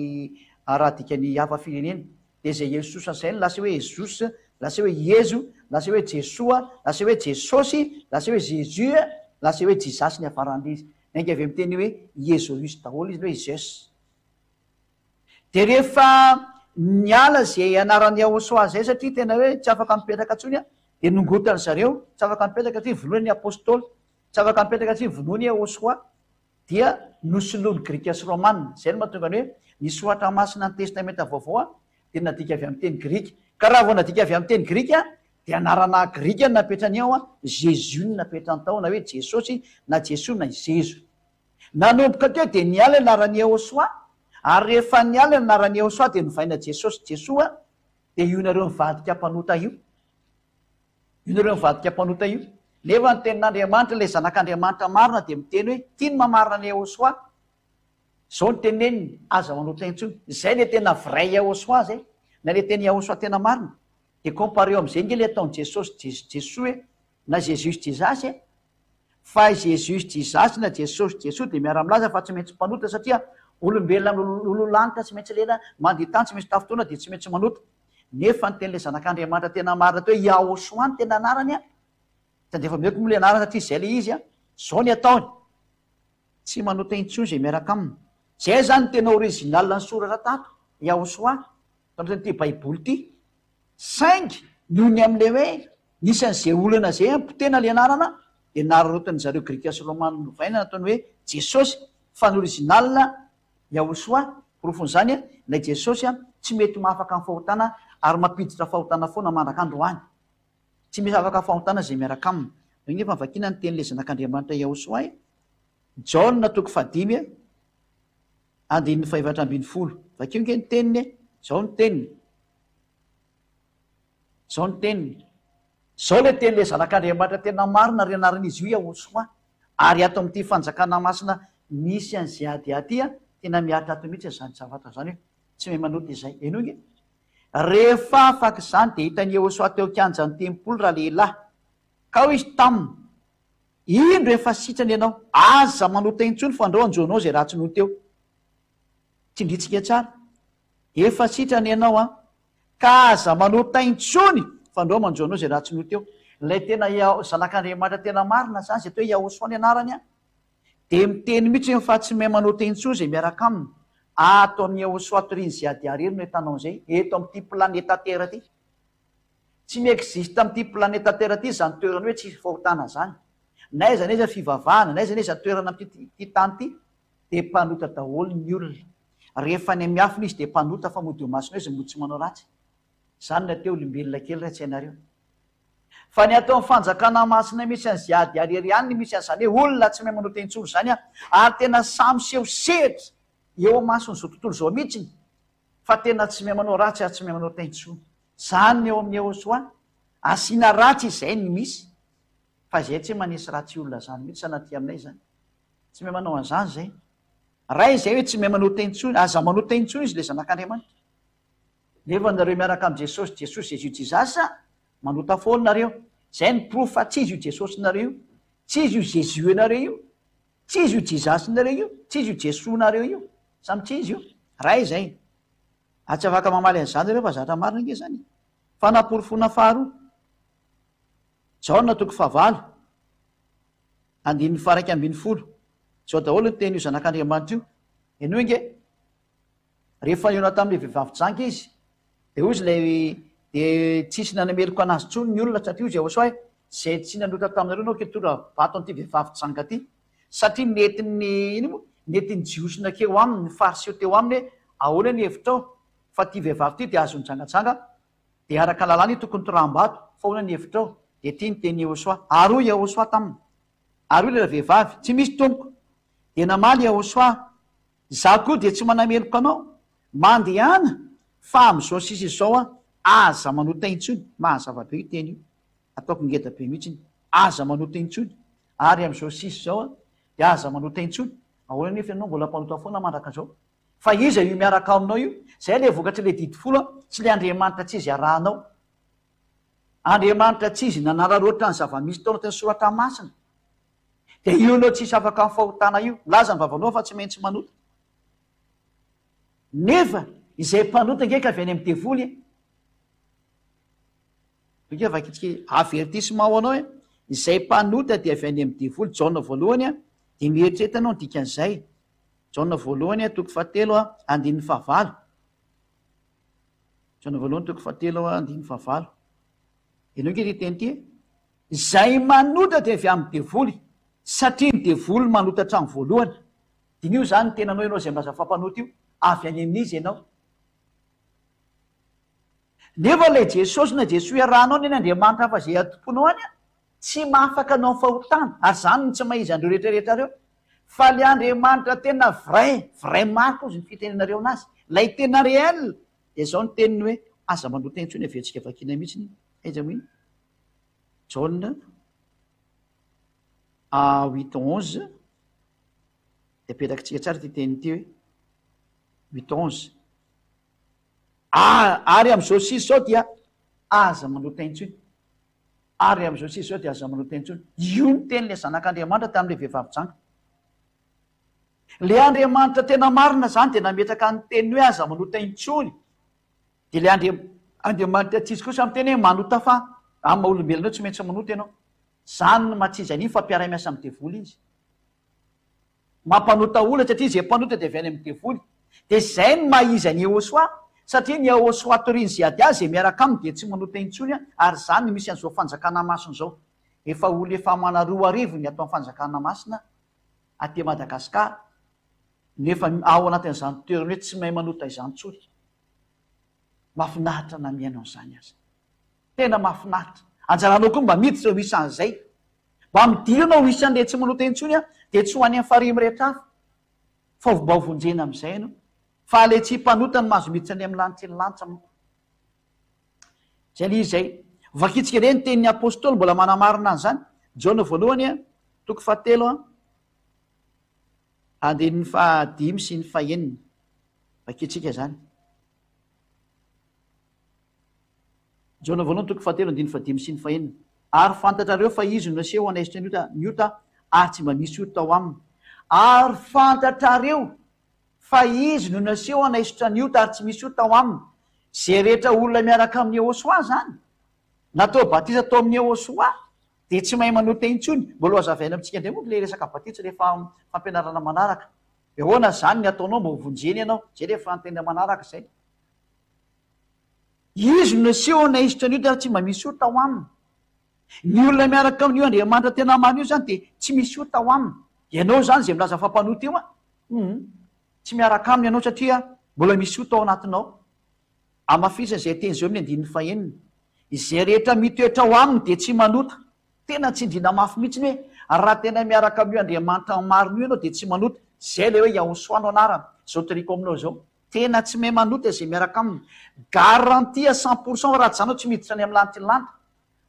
raha adikany hafa firenena. Dia izay Iesos izay no lasa hoe Ezus, lasa hoe Iezo, lasa hoe Jesoa, lasa hoe Jesosy, lasa hoe Jesus, lasa hoe Jizasy ny hafaran'ilay izy. Miainga avy amin'ny teny hoe Iezoius daholo izy, hoe Zeus. Dia rehefa niala izay anaran'i Yahosoa izay satria tena hoe tsy afaka mipetraka intsony, dia nongotan-dry zareo, tsy afaka mipetraka satria vonoina ny Apostoly, tsy afaka mipetraka satria vonoina i Yahosoa. dia nosoloin'ny Grika sy Romana. Izay no mahatonga ny hoe ny Soratra Masina ny Testamenta Vaovao dia nadika avy amin'ny teny grika. Ka raha vao nadika avy amin'ny teny grika dia anarana grika no napetrany ao, Jésus no napetrany tao, na hoe Jesosy, na Jesoa, na Zezo. Nanomboka teo dia niala ny anaran'i Yehosua, ary rehefa niala ny anaran'i Yehosua dia novaina Jesosy, Jesoa, dia io nareo nivadika mpanota io. Io nareo mivadika mpanota io. Nefa ny tenin'Andriamanitra, ilay Zanak'Andriamanitra marina dia miteny hoe, tia ny mamarina an'i Yehosua. Izao no teneniny, aza manota intsony. Izay ilay tena vrai Yehosua izay. Na ilay tena Yehosua tena marina. Dia compareo amin'izay ange ilay ataon'i Jesosy, Jesoa e, na Jesus Jesus e. Fa i Jesus Jesus na Jesosy Jesoa dia miara-milaza fa tsy maintsy mpanota satria olombelona olon-lanitra tsy maintsy lela, mandia tany tsy maintsy tafintohina dia tsy maintsy manota. Nefa ny tenin'ilay Zanak'Andriamanitra tena marina teo hoe Yahoshua no tena anarany an! Tsy andefa omeko moa ilay anarana satria izay ilay izy an! Izao ny ataony, tsy manota intsony izay miaraka aminy. Izay izany no tena original ny soratra tato, Yahoshua, tao anatin'ity baiboly ity. Saingy noho ny amin'ilay hoe nisy an'izay olana izay an, potehina ilay anarana, dia nararotin-dry zareo Grika sy Romana novaina nataony hoe Jesosy, fa ny original Yahoshua, porofon'izany, ilay Jesosy tsy mety mahafaka ny fahotana ary mampiditra fahotana foana mandraka androany. Tsy misy afaka fahotana izay miaraka aminy. Eo nefa vakiana ny tenin'ilay Zanak'Andriamanitra Yahoshua e. Jaona toko fahadimy andininy fahefatra 14. Vakio nge ny teniny e. Izao ny teniny. Izao ny teniny. Izao ilay tenin'ilay Zanak'Andriamanitra tena marina ry anaran'izy io Yahoshua. Ary ato amin'ity fanjakana masina misy an'i ZADA ity an, tena mihatra ato mihitsy izany zavatra izany hoe tsy mahay manota izay. Henoy nge. Rehefa afaka izany dia hitan'i Yehosua teo an-kianjan'ny tempoly ralehilahy. Ka hoy izy taminy, Indro efa sitrana ianao, aza manota intsony fandrao hanjo anao izay ratsy noho teo. Tsindrintsika tsara. Efa sitrana ianao an. Ka aza manota intsony fandrao manjo anao izay ratsy noho teo. Ilay tena Zanak'Andriamanitra tena marina izany, izay atao hoe Yahoshuah ny anarany an, dia miteny mihitsy hoe fa tsy mahay manota intsony izay miaraka aminy. Ato amin'i Yahoshuah torian'i Ziadiary no ahitanao an'izay, eto amin'ity planeta Terre ity. Tsy mi-existe amin'ity planeta Terre ity izany toerana hoe tsisy fahotana izany. Na aiza na aiza fivavahana, na aiza na aiza toerana amin'ity tany ity, dia mpanota daholo ny olona. Rehefa any miafina izy dia mpanota fa mody eo imasonao izy mody tsy manao ratsy. Izany no atao olombelona kely raha tsy hainareo. Fa ny ato amin'ny fanjakana masina misy an'i Ziady irery ihany no misy an'izany hoe olona tsy mahay manota intsony izany an! Ary tena samy miseho sehatra eo imason'izao tontolo izao mihitsiny fa tena tsy mahay manao ratsy ary tsy mahay manota intsony. Izany ny eo amin'ny Yehosua. Asiana ratsy izay ny misy fa izay tsy manisy ratsy olona izany mihitsy sanatria aminay izany. Tsy mahay manao an'izany izay. Ray izay hoe tsy mahay manota intsony, aza manota intsony izy ilay zanak'Andriamanitra. Nefa nareo miaraka amin'i Jesosy, Jesosy, Jésus, Jesus, manota foana nareo. Izay ny porofo fa tsy izy io Jesosinareo io, tsy izy io Jésus-nareo io, tsy izy io Jesus-nareo io, tsy izy io Jesoa-nareo io. Samy tsy izy io. Ray izay. Ary tsy afaka mamaly an'izany nareo fa zatra marina ange izany e. Fanaporofoana faharoa. Jaona toko fahavalo. Andininy faha 11. Izao daholo ny tenin'io Zanak'Andriamanitra io. Henoy ange. Rehefa nihaona tamin'ilay vehivavy janga izy, dia hoy izy ilay, dia tsisy nanameloka anazy intsony ny olona, satria hoy izy Yahoshuah hoe, Izay tsy nanota taminareo no hitondra vato an'ity vehivavy janga ity. Satria nentin'ny, inona moa? Nentin'ny Jiosy nankeo aminy, ny Fariseo teo aminy hoe, Ahoana ny hevitrao? Fa ity vehivavy ity dia azo nijangajanga, dia araka ny lalàna io tokony toraham-bato, fa ahoana ny hevitrao? Dia ity ny tenin'i Yahoshuah. Ary hoy Yahoshuah taminy, Ary hoy ilay vehivavy, Tsy misy, Tompoko. Dia namaly Yahoshuah, Izaho koa dia tsy manameloka anao. Mandehana, fa amin'izao sisa izao aho, aza manota intsony. Mahazava be io teny io. Ataoko ngeda be mihitsy iny. Aza manota intsony. Ary amin'izao sisa izao aho, dia aza manota intsony. Ahoana anefa ianao mbola mpanota foana mandrak'izao? Fa iza io miaraka aminao io? Izay ilay vokatr'ilay didy folo sy ilay Andriamanitra tsy izy arahanao. Andriamanitra tsy izy nanararaotra ny zava-misy tao anatin'ny soratra masina. Dia io anao tsisy afaka amin'ny fahotana io. Milaza ny vavanao fa tsy maintsy manota. Nefa izay mpanota ange ka avy any amin'ny devoly e. Tokia vakitsika avertissement ho anao e. Izay mpanota dia avy any amin'ny devoly. Jaona voalohany a, dia mieritrereta anao ny dikan'izay. Jaona voalohany a, toko fahatelo a, andininy fahavalo. Jaona voalohany toko fahatelo andininy fahavalo. Henoy ange ity teny ity e. Izay manota dia avy amin'ny devoly, satria ny devoly manota hatramin'ny voalohany. Diniho izany ny tenanao ianao izay milaza fa mpanota io, avy any amin'iza ianao? Nefa ilay Jesosy na Jesoa iarahanao anie ny Andriamanitra hafa izay atomponao any an, tsy mahafaka anao amin'ny fahotana, ary izany no tsy maha izy an'ireo rehetra rehetra ireo. Fa ilay Andriamanitra tena vrai, vrai marika hozy ny fitenenareo anazy, ilay tena réel, dia izao ny teniny hoe, aza manota intsony, averintsika vakiana mihitsy iny, aiza moa iny? Jaona a huit onze, dia apetrakintsika tsara ity teny ity hoe huit onze. Ary amin'izao sisa izao dia aza manota intsony. Ary amin'izao sisa izao dia aza manota intsony. Io ny tenin'ilay Zanak'Andriamanitra tamin'ilay vehivavy janga. Ilay Andriamanitra tena marina izany dia nametraka ny teniny hoe aza manota intsony. Dia ilay Andriam, Andriamanitra tsy izy kosa miteny hoe manota fa amin'ny maha olombelona eo tsy maintsy manota ianao. Izany no maha tsy izy an'iny fa mpiara-miasa amin'ny devoly izy. Mampanota olona satria izay mpanota dia avy any amin'ny devoly. Dia izay no maha izy an'i Yehosua satria ny Yehosua torian'i Ziadia izay miaraka aminy dia tsy manota intsony ary izany no misy an'izao fanjakana masina izao. Efa olona efa amana 2000 ny ato amin'ny fanjakana masina aty Madagascar nefa ao anatin'izany toerana hoe tsy mahay manota izany intsony. Mahafinaritra na mihaino an'izany aza. Tena mahafinaritra. Anjaranao koa mba miditra ho isan'izay. Mba midira ianao ho isan'ilay tsy manota intsony an, dia tsy ho any amin'ny farihy mirehitra afo. Fa mba ho vonjena amin'izay ianao. Fa ilay tsy mpanota no mahazo miditra any amin'ny lanitry ny lanitra manko. Izay ilay izy izay. Vakintsika indray ny tenin'ny apostoly mbola manamarina an'izany. Jaona voalohany an, toko fahatelo an, andininy fahadimy sy ny fahenina. Vakintsika izany. Jaona voalohany toko fahatelo andininy fahadimy sy ny fahenina. Ary fantatrareo fa izy no naseho hanaisotra ny ota, ny ota, ary tsy mba misy ota ao aminy. Ary fantatrareo fa izy no naseho hanaisotra ny ota, ary tsy misy ota ao aminy. Izay rehetra olona miaraka amin'i Yehosua izany, natao batisa tao amin'i Yehosua, dia tsy mahay manota intsony. Mbola ho hazavaina amintsika indray moa ilay resaka batisa rehefa fampianarana manaraka. Ahoana izany ny ataonao mba ho vonjena ianao? Izay ilay fanontaniana manaraka izay. Izy no naseho naisitra ny ota ary tsy mba misy ota ao aminy. Ny olona miaraka amin'io Andriamanitra tena marina io izany dia tsy misy ota ao aminy. Ianao izany izay milaza fa mpanota io an, hum, tsy miaraka aminy ianao satria mbola misy ota ao anatinao. Hamafisina izay teny izay eo amin'ny andininy fahenina. Izay rehetra mitoetra ao aminy dia tsy manota. Tena tsindriana mafy mihitsy ny hoe raha tena miaraka amin'io Andriamanitra marina io ianao dia tsy manota. Izay ilay hoe Yahosoa no anarany. Izao toriko aminao izao. Tena tsy mahay manota izay miaraka aminy. Garantie à cent pour cent raha tsy izany ianao tsy miditra any amin'ny lanitry ny lanitra.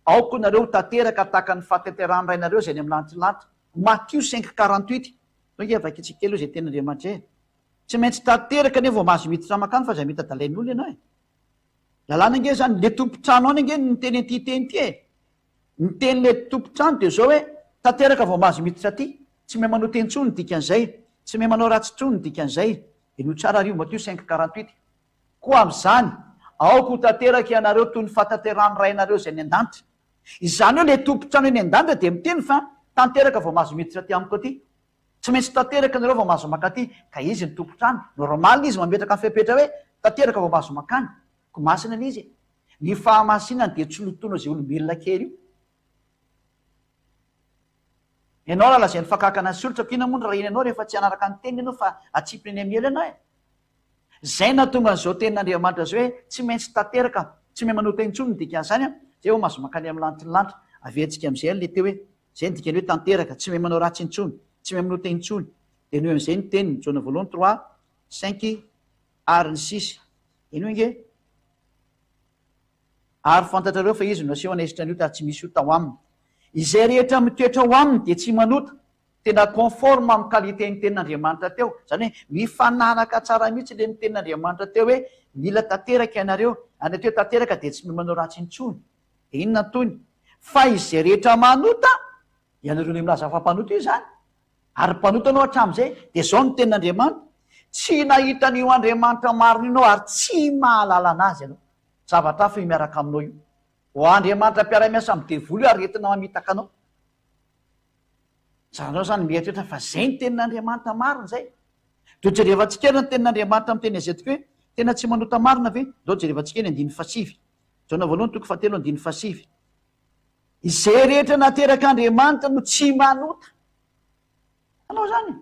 Aoka nareo ho tanteraka tahaka ny fahatanterahan'ny Rainareo izay any amin'ny lanitry ny lanitra. Matio cinq 48. Zao ange vakintsika kely eo izay tenin'Andriamanitra e. Tsy maintsy tanteraka anie vao mahazo miditra mankany fa aza mety adalain'olona ianao e. Lalàna ange izany, le tompon-trano any ange no niteny an'ity teny ity e. Ny tenin'ilay tompon-trano dia izao hoe, tanteraka vao mahazo miditra aty. Tsy mahay manota intsony ny dikan'izay. Tsy mahay manao ratsy intsony ny dikan'izay. Henoy tsara ary io, Matio cinq 48. Koa amin'izany, aoka ho tanteraka ianareo toy ny fahatanterahan'ny Rainareo izay any an-danitra. Izany hoe ilay tompon-trano eny an-danitra dia miteny fa. Tanteraka vao mahazo miditra aty amiko aty. Tsy maintsy tanteraka ianareo vao mahazo mankaty. Ka izy no tompon-trano. Normal izy mametraka ny fepetra hoe tanteraka vao mahazo mankany. Ko masina anie izy e. Ny fahamasinany dia tsy lotoina izay olombelona kely io. Ianao raha lazainy fakakana sy olitra, inona moa no rahiny anao rehefa tsy hanaraka ny teniny ianao fa atsipiny eny amin'ny ela ianao e? Izay nahatonga an'izao tenin'Andriamanitra izao hoe tsy maintsy tanteraka, tsy mahay manota intsony ny dikan'izany an, izay vao mahazo mankany amin'ny lanitry ny lanitra. Averintsika amin'izay ilay teo hoe, izay ny dikany hoe tanteraka, tsy mahay manao ratsy intsony, tsy mahay manota intsony. Dia noho amin'izay ny teniny, Jaona voalohany trois, cinq ary ny six. Henoy ange. Ary fantatrareo fa Izy no naseho hanaisotra ny ota ary tsy misy ota ao aminy. Izay rehetra mitoetra ao aminy dia tsy manota. Tena conforme amin'ny qualité ny tenin'Andriamanitra teo. Izany hoe mifanaraka tsara mihitsy ilay ny tenin'Andriamanitra teo hoe mila tanteraka ianareo. Ary ny atao hoe tanteraka dia tsy manao ratsy intsony. Dia inona ny tohiny? Fa izay rehetra manota, ianareo ilay milaza fa mpanota io izany, ary mpanota ianao hatramin'izay, dia izao ny tenin'Andriamanitra, tsy nahita an'io Andriamanitra marina io ianao ary tsy mahalala an'Azy ianao. Zavatra hafa io miaraka aminao io. Ho Andriamanitra mpiara-miasa amin'ny devoly io aretina mamitaka anao. Zanao zany mieritreritra fa zay ny tenin'Andriamanitra marina zay. Deo jerevantsika ary ny tenin'Andriamanitra miteny azy eto hoe tena tsy manota marina ve? Ndao jerevantsika ny andininy fahasivy. Jaona voalohany toko fahatelo andininy fahasivy. Izay rehetra naterak'Andriamanitra no tsy manota. Anao zany.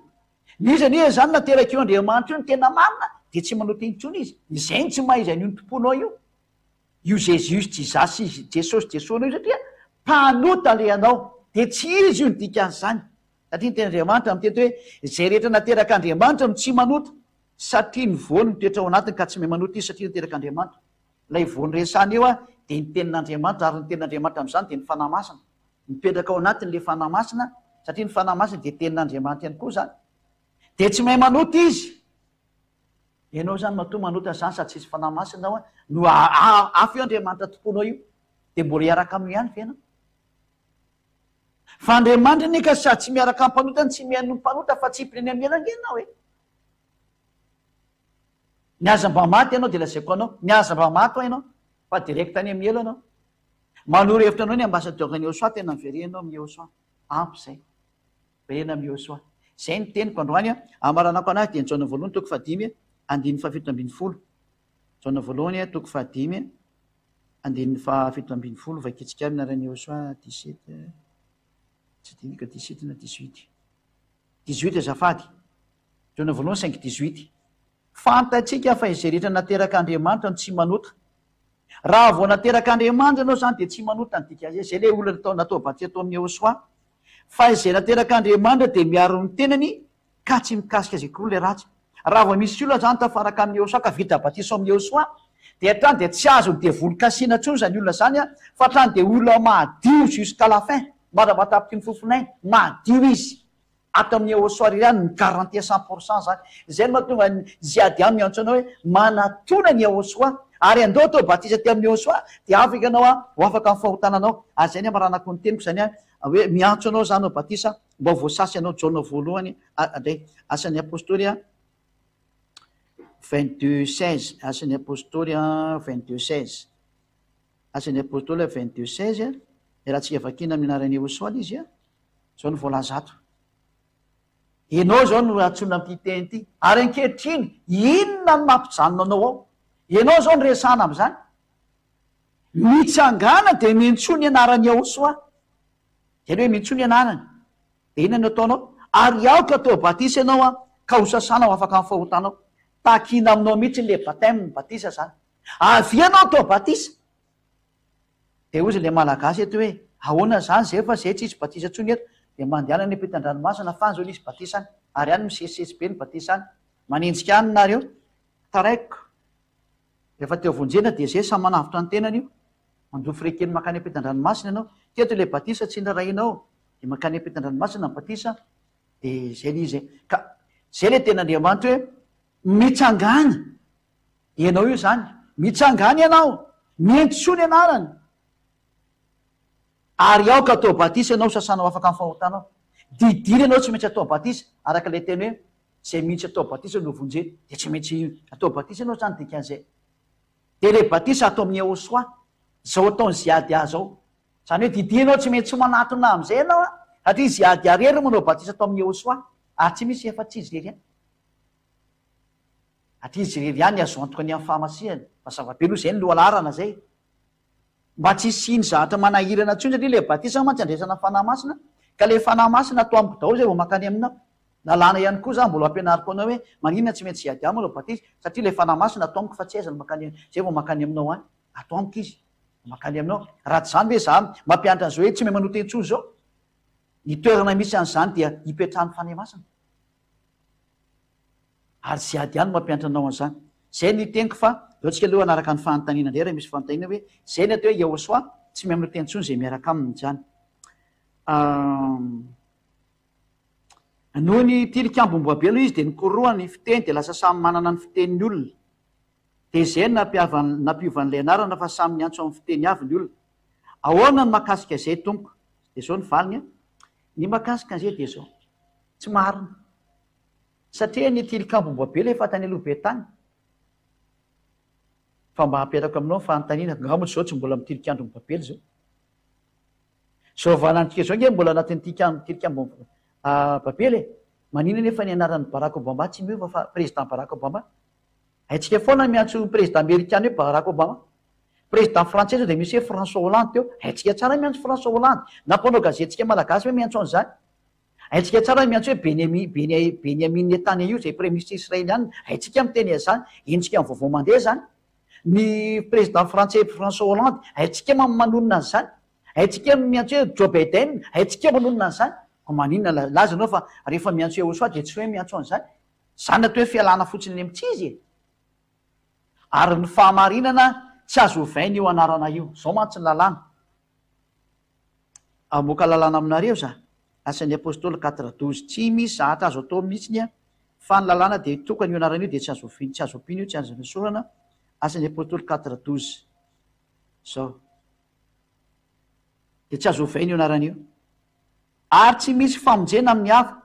N'iza n'iza zany naterak'io Andriamanitra io ny tena marina dia tsy manota intsony izy. Izay no tsy maha izy an'io tomponao io. Io Jesus, Jesus, Jesosy, Jesoanao io satria mpanota le ianao. Dia tsy izy io ny dikan'izany. Satria ny tenin'Andriamanitra mitety hoe izay rehetra naterak'Andriamanitra no tsy manota satria ny voany mitoetra ao anatiny ka tsy mahay manota izy satria naterak'Andriamanitra. Ilay voany resahana eo dia ny tenin'Andriamanitra ary ny tenin'Andriamanitra amin'izany dia ny Fanahy Masina. Mipetraka ao anatiny ilay Fanahy Masina, satria ny Fanahy Masina dia Tenin'Andriamanitra ihany koa izany. Dia tsy mahay manota izy. Ianao izany matoa manota izany sady tsisy Fanahy Masina ao, no hafa io Andriamanitra tomponao io. Dia mbola hiaraka aminy ihany ve ianao? Fa Andriamanitra anie ka sady tsy miaraka amin'ny mpanota no tsy mihaino ny mpanota fa tsipiny eny amin'ny ela ange ianao e. Ny aza mba maty ianao dia lazaiko anao, ny aza mba maty hoa ianao fa direct any amin'ny ela ianao. Manoro hevitra anao ny ambassadeur ny Eosoa tena miverena ao amin'ny Eosoa. Ampy izay. Miverena amin'ny Eosoa. Izay ny teniko androany a. Amaranako anazy dia ny Jaona voalohany toko fahadimy andininy fahafito ambin'ny folo. Jaona voalohany toko fahadimy andininy fahafito ambin'ny folo vakitsika amin'ny anaran'i Eosoa 17 tsy adinoko 17 na 18. 18 azafady. Jaona voalohany 5 18. Fantatsika fa izay rehetra naterak'Andriamanitra no tsy manota. Raha vao naterak'Andriamanitra ianao izany dia tsy manota ny dikan'izay. Izay ilay olona natao natao batisa tao amin'ny Yehosua. Fa izay naterak'Andriamanitra dia miaro ny tenany ka tsy mikasika azy akory ilay ratsy. Raha vao misy olona izany tafaraka amin'i Yehosua ka vita batisa ao amin'ny Yehosua dia hatrany dia tsy azon'ny devoly kasihina intsony izany olona izany fa hatrany dia olona madio jusqu'à la fin, mandra-pahatapitry ny fofonainy, madio izy. Ato amin'ny Eosoa irery ihany mi-garantie 100% zany. Izay no mahatonga ny Ziadian miantso anao hoe manatona ny Eosoa ary andao atao batisa aty amin'ny Eosoa dia afaka ianao ho afaka amin'ny fahotana anao. Ary izay ny amaranako ny teniko izany hoe miantso anao za hanao batisa mba ho voasasa ianao Jaona voalohany indray Asan'ny Apostoly 22 16 Asan'ny Apostoly 22 16 Asan'ny Apostoly 22 16 Iarahantsika vakiana amin'ny anaran'i Eosoa ilay izy a. Izao no voalaza ato. Ianao izao no antsoina amin'ity teny ity. Ary ankehitriny, inona no mampijanona anao ao? Ianao izao no resahana amin'izany. Mitsangàna dia miantsoa ny anaran'i Yahoshuah. Izay hoe miantsoa ny anarany. Dia inona no ataonao? Ary aoka atao batisa ianao an, ka ho sasana ho afaka amin'ny fahotanao. Takina aminao mihitsy ilay baptême, batisa izany. Avia ianao atao batisa. Dia hozy ilay Malagasy eto hoe, ahoana izany izay fa izay tsisy batisa intsony eto, dia mandehana any ampitan-dranomasina fa any izao nisy batisa any, ary any misesisesy be ny batisa any. Manenjika any nareo. Taraiko. Rehefa te ho vonjena dia izay samy manavotra ny tenany io. Mandoa frais kely mankany ampitan-dranomasina ianao. Teto ilay batisa tsy niraharahianao, dia mankany ampitan-dranomasina ny batisa, dia izay ilay izy e. Ka izay ilay tenin'Andriamanitra hoe, mitsangàna. Ianao io izany. Mitsangàna ianao. Miantsoa ny anarany. Ary aoka atao batisa ianao sasana ho afaka amin'ny fahotanao. Didina ianao tsy maintsy atao batisa, araka ilay teny hoe izay mihitsy atao batisa no vonjena. Dia tsy maintsy atao batisa ianao izany dikan'izay. Dia ilay batisa atao amin'ny Yehosua, izao ataon'i Ziadia izao. Izany hoe didianao tsy maintsy manatona amin'izay ianao an. Satria izy ady irery no manao batisa ato amin'i Yehosua, ary tsy misy afa-tsy izy irery ihany. Satria izy irery ihany azo antoka ny amin'ny fahamasihany. Mazava be aloha izay ny lohalaharana izay. Mba tsy hisian'ny zavatra manahirana intsony satria ilay batisa mantsy andraisana Fanahy Masina ka ilay Fanahy Masina ato amiko daholo izay vao mankany aminao. Lalàna ihany koa za mbola ampianariko anao hoe maninona tsy maintsy hiady aminy manao batisa satria ilay Fanahy Masina ato amiko fa tsy aiza no mankany izay vao mankany aminao any. Ato amiko izy vao mankany aminao. Raha tsy izany ve za mampianatra an'izao hoe tsy mahay manota intsony izao? Ny toerana misy an'izany dia ipetrahan'ny Fanahy Masina. Ary tsy ady ihany no mampianatra anao an'izany. Izay no teniko fa ndao tsika aloha hanaraka ny fanontaniana indray raha misy fanontaniana hoe izay ny atao hoe Yahoshuah tsy mihaino teny intsony izay miaraka aminy izany. Noho ny tilikambo Babela aloha izy dia nikorohany ny fiteny dia lasa samy manana ny fiteniny olona. Dia izay no nampiova an'ilay anarana fa samy miantso amin'ny fiteny avy ny olona. Ahoana ny mahakasika izay tompoko? Dia izao ny valiny an. Ny mahakasika an'izay dia izao. Tsy marina. Satria ny tilikambo Babela efa tany aloha be tany. Fa mba hampiarako aminao ny fanontaniana, angaha moa izao tsy mbola amin'ny tilikandron'i Babela izao? Izao valantsika izao ange mbola anatin'ny tilikambo Babela e! Maninona anefa ny anaran'i Barack Obama tsy miova fa président Barack Obama? Haintsika foana ny miantso président amerikana hoe Barack Obama. Président frantsay izao dia misy hoe François Hollande teo. Haintsika tsara ny miantso François Hollande. Na mpanao gazetintsika malagasy hoe miantso an'izany. Haintsika tsara ny miantso hoe Benemi, Bene, Benyamin Netanyahu izay praiminisitra israeliana. Haintsika miteny an'izany. Henontsika amin'ny vaovao mandeha izany. Ny président frantsay François Hollande, haintsika manonona an'izany. Haintsika miantso hoe Joe Biden, haintsika manonona an'izany. Koa maninona laza ianao fa rehefa miantso Yehosoa dia tsy hoe miantso an'izany. Izany atao hoe fialana fotsiny any amin'ny tsy izy e! Ary ny fahamarinana tsy azo ovaina io anarana io. Izao mantsy ny lalàna. Hamoaka lalàna aminareo za. Asan'ny Apostoly 4, 12. Tsy misy zahatra azo atao mihitsiny an, fa ny lalàna dia tokana io anarana io dia tsy azo oviana, tsy azo ampiana io, tsy azo nesorana. Asan'ny Apostoly 4, 12. Izao. Dia tsy azo ovaina io anarana io. Ary tsy misy famonjena amin'ny hafa.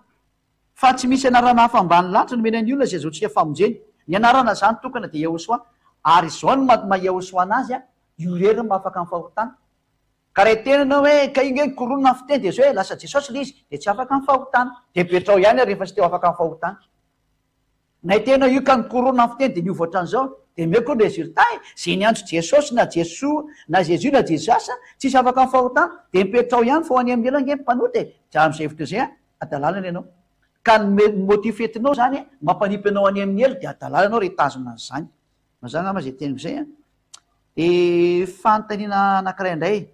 Fa tsy misy anarana hafa ambany lanitra nomena ny olona izay azahoantsika famonjena. Ny anarana izany tokana dia Yahoshuah. Ary izao no maha Yahoshuah anazy, io irery no mahafaka ny fahotana. Ka raha hiteny ianao hoe ka io nge nikorona ny fiteny dia izao e, lasa Jesosy ilay izy, dia tsy afaka ny fahotana. Dia apetraho ihany ary rehefa tsy te ho afaka ny fahotana. Na hiteny ianao io ka nikorona ny fiteny dia niova ohatran'izao, dia omeko ny résultat e, izay niantso Jesosy na Jesoa na Jésus na Jesus, tsisy afaka ny fahotana, dia mipetraho ihany fa ho any amin'ny helo ange ny mpanota e, dia amin'izay hevitra izay an, hadalana ny anao. Ka ny motif entinao izany mampanipy anao any amin'ny helo dia hadalana ianao raha hitazona an'izany. Mazava angamba izay teniko izay an. Dia fanontaniana anankiray indray,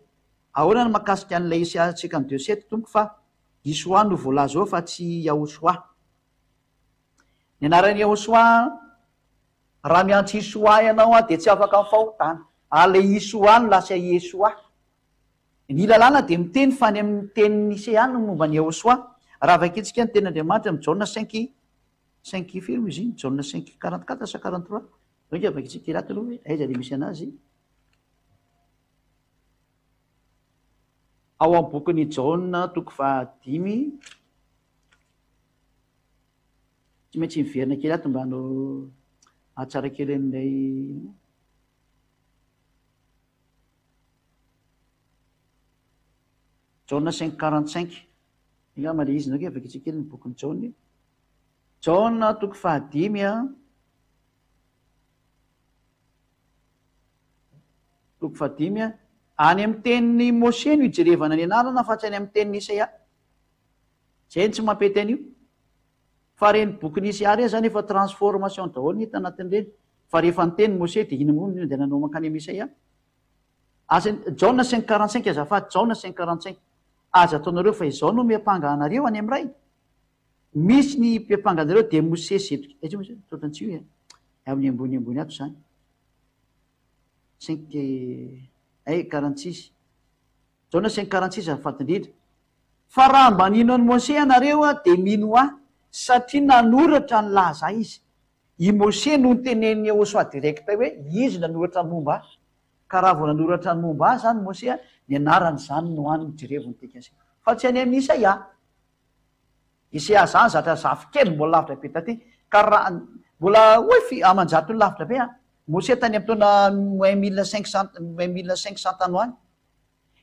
ahoana ny mahakasika an'ilay Isaia 52 sept tompoko fa Yishoa no voalaza ao fa tsy Yahoshuah. Ny anaran'i Yahoshuah, raha miantso Yishoa ianao dia tsy afaka amin'ny fahotana. Ary ilay Yishoa no lasa Yeshoa. Ny lalàna dia miteny fa any amin'ny tenin'i Nisea no momba an'i Yahoshuah. Raha vakintsika ny tenin'Andriamanitra amin'ny Jaona cinq, cinq firy moa izy iny? Jaona cinq 44 sa 43? Vainga vakintsika kely ato aloha hoe aiza ilay misy anazy. Ao amin'ny bokin'i Jaona toko fahadimy. Tsy maintsy miverina kely ato mba hanao hahatsara kely an'ilay Jaona 5 45. Angamba ilay izy ndray vakintsika kely ny bokin'i Jaona. Jaona toko fahadimy a. Toko fahadimy a. Any amin'ny tenin'i Moshe no ijerevana ny anarana fa tsy any amin'ny tenin'i Isaia. Izay no tsy mampety an'io. Fa ireny bokin'i Isaia ireny izany efa transformation daholo ny hita anatin'ireny. Fa rehefa niteny Moshe dia inona moa no andehananao mankany amin'i Isaia? Aza, Jaona 5 45 azafady, Jaona 5 45. Aza ataonareo fa izao no miampanga anareo any amin'ny Ray. Misy ny mpiampanga anareo dia Mosesy eto. Aiza moa izany? Ohatran'ny tsy io e. Amin'ny ambony ambony ato izany. 5 ay 46. Jaona 5 46 azafady indrindra. Fa raha mba nino an'i Moshe ianareo dia mino ahy, satria nanoratra ny laza ahy izy. I Moshe no notenenin'i Yehosua direct hoe izy nanoratra ny momba ahy. Ka raha vao nanoratra ny momba ahy izany Moshe, ny anarany izany no any jerevo ny dikan'izay. Fa tsy any amin'i Isaia. Isaia izany zatra zafikely mbola lavitra be taty. Ka raha mbola hoy fi aman-jatony lavitra be an. Moshe tany amin'ny taona moins 1500, moins 1500 tany ho any.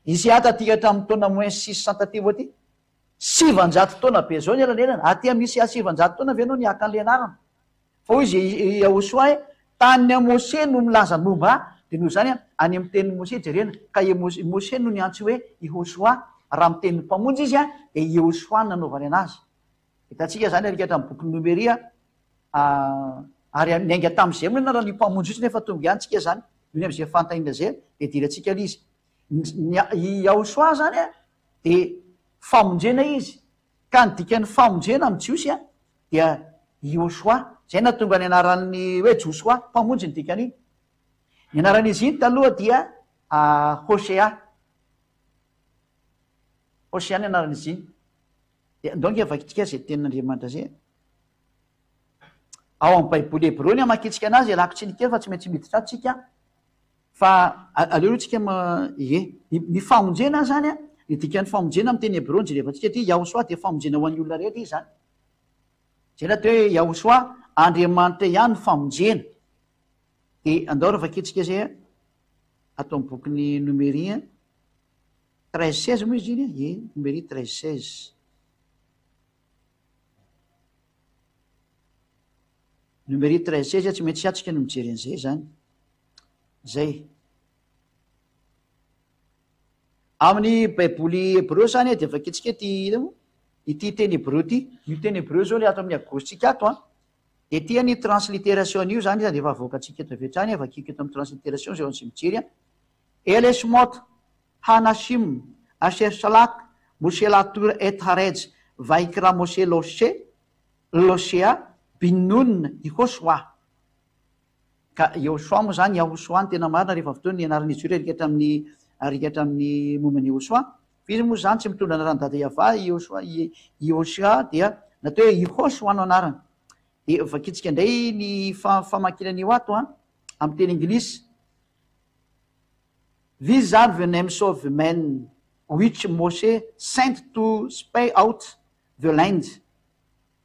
Isaia taty hatramin'ny taona moins 600 taty ho aty. 900 taona be zao ny elanelana, aty amin'ny ICA 900 taona ve ianao nihaka an'ilay anarana? Fa hoy izy i Yahoshua hoe, Tany amin'i Moshe no milaza ny momba ahy, dia noho izany any amin'ny tenin'i Moshe jerena, ka i Moshe no niantso hoe Yehosua, raha amin'ny tenin'ny Mpamonjy izy dia Yehosua no nanaovany anazy. Hitantsika izany ary hatramin'ny bokin'ny Nomeria, ary niainga tamin'izay moa ny anaran'io Mpamonjy io nefa tonga ihany tsika izany, noho ny amin'izay fanontaniana izay dia idirantsika ilay izy. I Yahosua izany dia famonjena izy, ka ny dikan'ny famonjena amin'ny Jiosy dia Yehosua, izay nahatonga ny anaran'ny hoe Josoa, mpamonjy ny dikan'iny. Ny anaran'izy iny taloha dia Hosea. Hosea ny anaran'izy iny. Dia andao ange vakintsika izay tenin'Andriamanitra izay. Ao amin'ny Baiboly hebreo ny amakintsika anazy, ialako tsiny kely fa tsy maintsy miditra ato tsika. Fa aleo aloha tsika ma, ie. Ny famonjena zany an, ny dikan'ny famonjena amin'ny teny hebreo no jerevantsika aty, Yahoshuah dia famonjena ho an'ny olona rehetra izy zany. Izay ilay atao hoe Yahoshuah, Andriamanitra ihany ny famonjena. Dia andao raha vakintsika izay an, ato amin'ny bokin'ny Nomery an, 13 16 moa izy iny an, ie, Nomery 13 16. Nomery 13 16, tsy maintsy atsika no mijery an'izay izany. Izay. Amin'ny Baiboly hebreo izany dia vakintsika ity inona moa? Ity teny hebreo ity. Io teny hebreo izao ilay ato amin'ny à-gauche-tsika ato an. Dia ity ny transliteration an'io izany izy efa avoakantsika eto avy hatrany, vakiko eto amin'ny transliteration izay ho an'izay mijery an. Ele shmot hanashim asher shalak Moshe latur et haretz vayikra Moshe loshe loshea bin Nun Yehoshoa. Ka Yehoshoa moa izany, Yahoshoa no tena marina rehefa avy teo ny anaran'izy io rerika hatramin'ny rerika hatramin'ny momba an'i Yehoshoa. Fa izy moa izany tsy mitondra anaran'i Dada Yavah, Yehoshoa, Yehoshoa dia natao hoe Yehoshoa no anarany. Dia vakintsika indray ny famakiana an'io ato an, amin'ny teny anglisy. These are the names of the men which Moshe sent to spy out the land.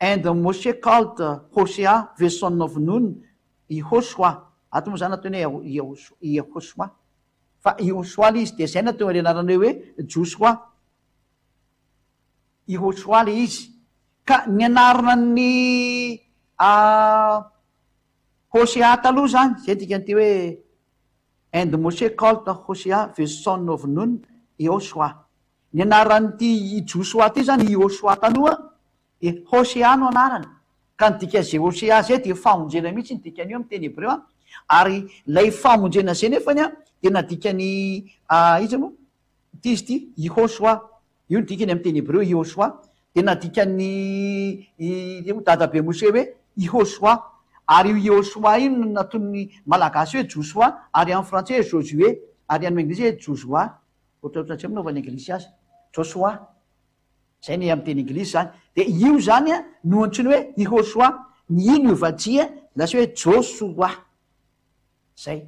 And Moshe called Hosea the son of Nun Yehoshua, ato moa zany nataony hoe Yehoshua, fa Yehoshua le izy, de zay natao ilay anarana hoe Josoa, Yehoshua le izy, ka ny anarana ny Hosea taloha zany, zay dikan'ity hoe And Moshe called Hosea the son of Nun Yehoshua, ny anaran'ity Josoa ity zany Yehoshua taloha Dia Hosea no anarany. Ka ny dikan'izay Hosea izay dia famonjena mihitsy ny dikan'io amin'ny teny hebreo an. Ary ilay famonjena izay nefany an, dia nadikan'i iza moa ity izy ity? Yehosua. Io ny dikany amin'ny teny hebreo Yehosua. Dia nadikan'i iza moa dadabe Moshe hoe Yehosua. Ary io Yehosua io no nataon'ny Malagasy hoe Josoa, ary amin'ny frantsay hoe Josué, ary amin'ny anglisy hoe Joshua. Ohatrohatran'izay moa no anaovan'ny anglisy azy. Joshua. Zay ny amin'ny teny anglisy zany. Dia io zany no antsoina hoe Yehosua. Ny i niova J lasa hoe Josoa. Zay.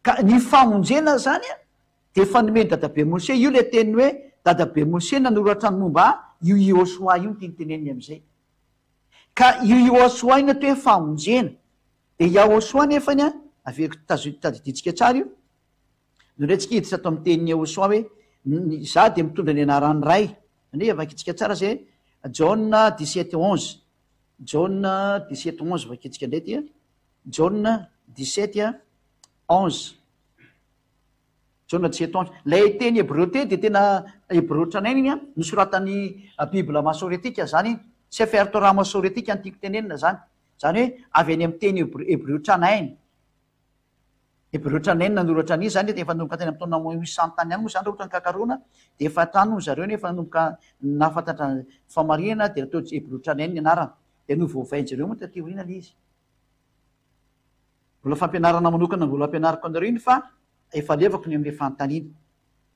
Ka ny famonjena zany dia efa nomen'i Dadabe Moshe. Io ilay teniny hoe Dadabe Moshe nanoratra ny momba ahy, io Yehosua io no tiany teneniny amin'izay. Ka io Yehosua io no atao hoe famonjena. Dia Yahosua nefany an, averiko tadidintsika tsara io, Indray tsika hiditra ato amin'ny tenin'i Yehosua hoe, Izaho dia mitondra ny anaran'ny Ray. Anie vakintsika tsara izay Jaona 17 11. Jaona 17 11 vakintsika indray ity. Jaona 17 11. Jaona 17 11. Ilay teny hebreo teny dia tena hebreo tranainy iny an, nosoratan'ny Bible masoretika izany iny. Sefer Torah masoretika no tiako tenenina izany. Izany hoe avy any amin'ny teny hebreo tranainy. Hebreo tranainy nanoratra an'izy izany efa nanomboka tany amin'ny taona moins 800 tany ihany moa izany raha ohatra ny kakaroana dia efa tany hono zareo nefa nanomboka nahafantatra famarihana dia natao Hebreo tranainy ny anarana dia novaovain-jareo moa taty aoriana ilay izy. Mbola fampianarana manokana mbola ampianariko anareo iny fa efa alevako ny amin'ilay fanontaniana.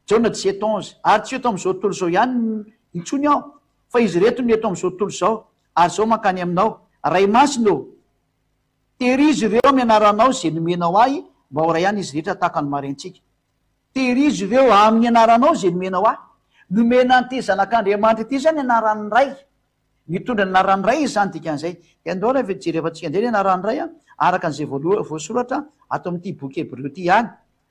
Jaona 17 11 Ary tsy eto amin'izao tontolo izao ihany intsony aho fa izy ireto no eto amin'izao tontolo izao ary izao mankany aminao. Ray Masina ô! Tehirizo ireo amin'ny anaranao izay nomenao ahy mba ho iray ihany izy rehetra tahaka ny marentsika. Tehirizo ireo amin'ny anaranao izay nomenao ahy. Nomena an'ity Zanak'Andriamanitra ity izany ny anaran'ny Ray. Mitondra ny anaran'ny Ray izy izany dikan'izay. Dia andao ary jerevantsika indray ny anaran'ny Ray araka an'izay voaloha voasoratra ato amin'ity boky Hebreo ity ihany.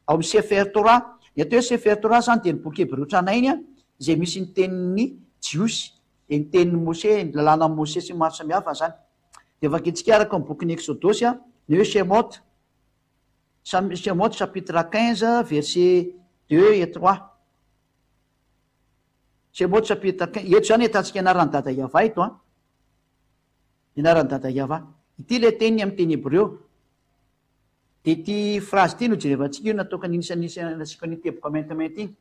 Ao amin'ny Sefer Torah. Ny atao hoe Sefer Torah izany dia ny boky Hebreo tranainy izay misy ny tenin'ny. Jiosy, dia ny tenin'i Mose, ny lalànan'i Mose sy ny maro samihafa izany. Dia vakintsika araka ny bokin'ny Eksodosy, ny hoe Shemot, Shemot chapitre 15 verset 2 et 3. Shemot chapitre 15, eto izany ahitantsika anaran'i Dada Yavah eto an. Ny anaran'i Dada Yavah. Ity ilay teniny amin'ny teny hebreo. Dia ity phrase ity no jerevantsika io nataoko an'iny nasiako an'iny teboka maintimainty iny.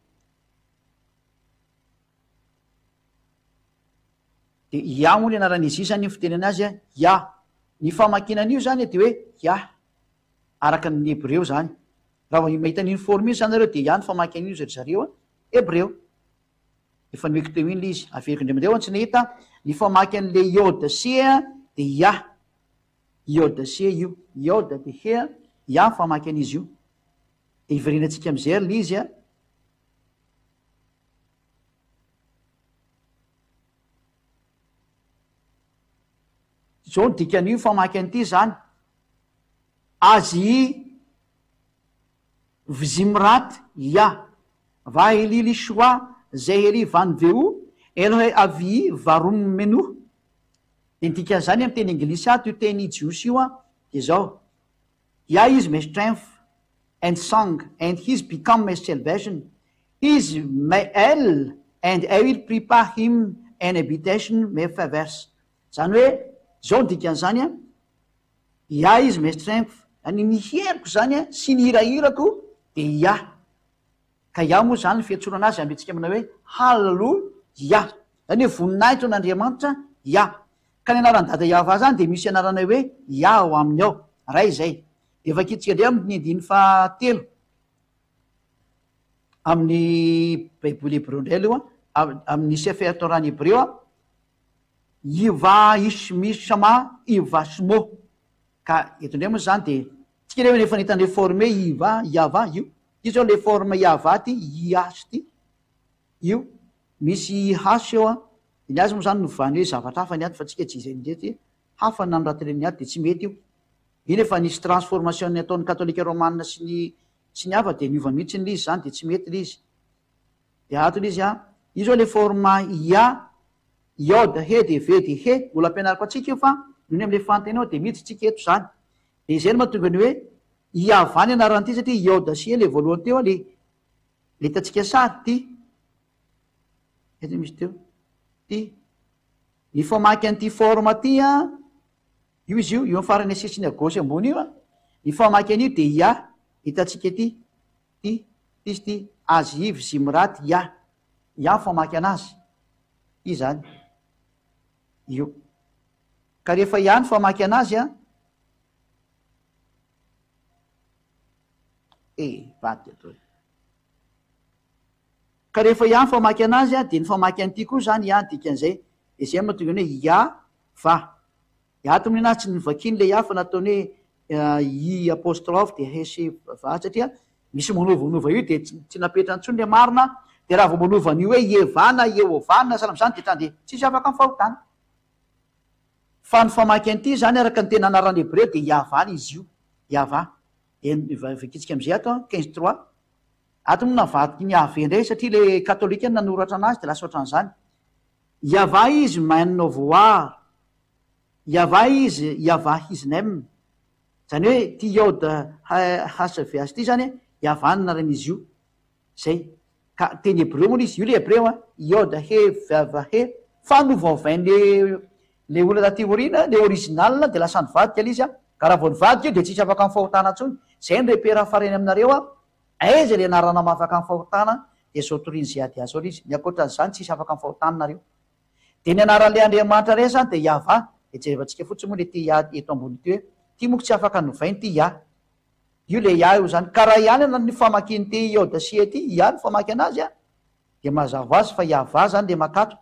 Dia Yah moa ny anaran'izy io izany ny fitenena azy an, Yah. Ny famakiana an'io izany dia hoe Yah, araka ny hebreo izany. Raha vao mahita an'iny forme iny izany nareo dia Yah ny famaky an'io ry zareo an, hebreo. Efa noeko teo iny ilay izy. Averiko indray mandeha ho an'ny tsy nahita, ny famaky an'ilay Yod sy He dia Yah. Yod sy He io. Yod dia He, Yah ny famaky an'izy io. Dia hiverenantsika amin'izay ary ilay izy an. Izao ny dikan'io famaky an'ity izany, Azy Vzimrat Ya, Vaheli Lishwa Zeheli Van Veu Elohe Avii Varum Menuh. Dia ny dikan'izany amin'ny teny anglisy ato io teny jiosy io dia izao, Yah is my strength and song and he's become my salvation, He is my El and I will prepare him an habitation my favors. Izany hoe, izao ny dikan'izany an, Yah is my strength, izany ny heriko izany an, sy ny hirahirako dia Yah. Ka Yah moa izany ny fiantsoana anazy ambentsika manao hoe Hallelujah. Izany hoe voninahitra ho an'Andriamanitra Yah. Ka ny anaran'i Dada Yahvah izany dia misy anarana hoe Yah ao aminy ao. Ray izay. Dia vakintsika indray amin'ny andininy fahatelo. Amin'ny Baiboly hebreo indray aloha, amin'ny Sefer Torah ny hebreo, Yivah Ishmi Shama Yivah Shmo. Ka eto indray moa izany dia, tsika ireo efa nahita an'ilay forme Yivah, Yavah io. Ity izao ilay forme Yavah ity, IH ity. Io, misy IH eo an. Dia ny azy moa izany novany hoe zavatra hafa ny ato fa tsika tsy izay indray ity. Hafa ny nanoratan'ny ato dia tsy mety io. Iny efa nisy transformation ny ataon'ny katolika romana sy ny sy ny hafa dia niova mihitsy ilay izy izany dia tsy mety ilay izy. Dia ato ilay izy an, io izao ilay forme ia, iod, he dia ve dia he, mbola ampianariko antsika io fa noho ny amin'ilay fanontanianao dia miditra tsika eto izany. Dia izay no mahatonga ny hoe Iavah ny anaran'ity satria iod sy he ilay voalohany teo an, ilay ilay hitantsika sary ity. Aiza misy teo? Ity. Ny famaky an'ity forme ity an, Io izy io, io amin'ny farany sisiny à gauche ambony io an, ny famaky an'io dia Yah, hitantsika ity, ity, ity izy ity, Aziv Zimrat Yah, Yah ny famaky anazy, ity izany, io. Ka rehefa Yah ny famaky anazy an, eh, vadika atao e. Ka rehefa Yah ny famaky anazy an, dia ny famaky an'ity koa izany Yah ny dikan'izay, dia izay no mahatonga ny hoe Yah va. Dia ato moa nenaha tsy novakiany ilay hafa nataony hoe i apostrophe dia he sy va satria misy manovanova io dia tsy napetrany intsony ilay marina dia raha vao manova an'io hoe Ieva na Iehovah na sahala amin'izany dia trande tsisy afaka ny fahotana. Fa ny famaky an'ity izany araka ny tena anarana hebreo dia Yavah izy io. Yavah. Dia vakintsika amin'izay ato an, 15 trois. Ato moa navadiky ny Yaveh indray satria ilay katolika no nanoratra anazy dia lasa ohatran'izany. Yavah izy man of war, Yavah izy Yavah his name, izany hoe ity Yod HVH ity izany Yavah ny anaran'izy io, izay. Ka teny hebreo moa ilay izy, io ilay hebreo an, Yod He Vav He, fa novaovain'ilay ilay olona taty aoriana, ilay original dia lasa nivadika ilay izy an, ka raha vao nivadika io dia tsisy afaka amin'ny fahotana intsony, izay ny repère farany aminareo an, Aiza ilay anarana mahafaka ny fahotana dia zao torian'i Ziadia zao ilay izy, ny ankoatran'izany tsisy afaka ny fahotana nareo. Dia ny anaran'ilay Andriamanitra iray izany dia Yavah, dia jerevantsika fotsiny moa ilay ity Yah eto ambony ity hoe, ity moa tsy afaka novaina ity Yah. Io ilay Yah io izany, ka raha ihany ny famakian'ity Yod sy He ity, Yah no famaky anazy an, dia mazava ho azy fa Yavah izany ilay makato.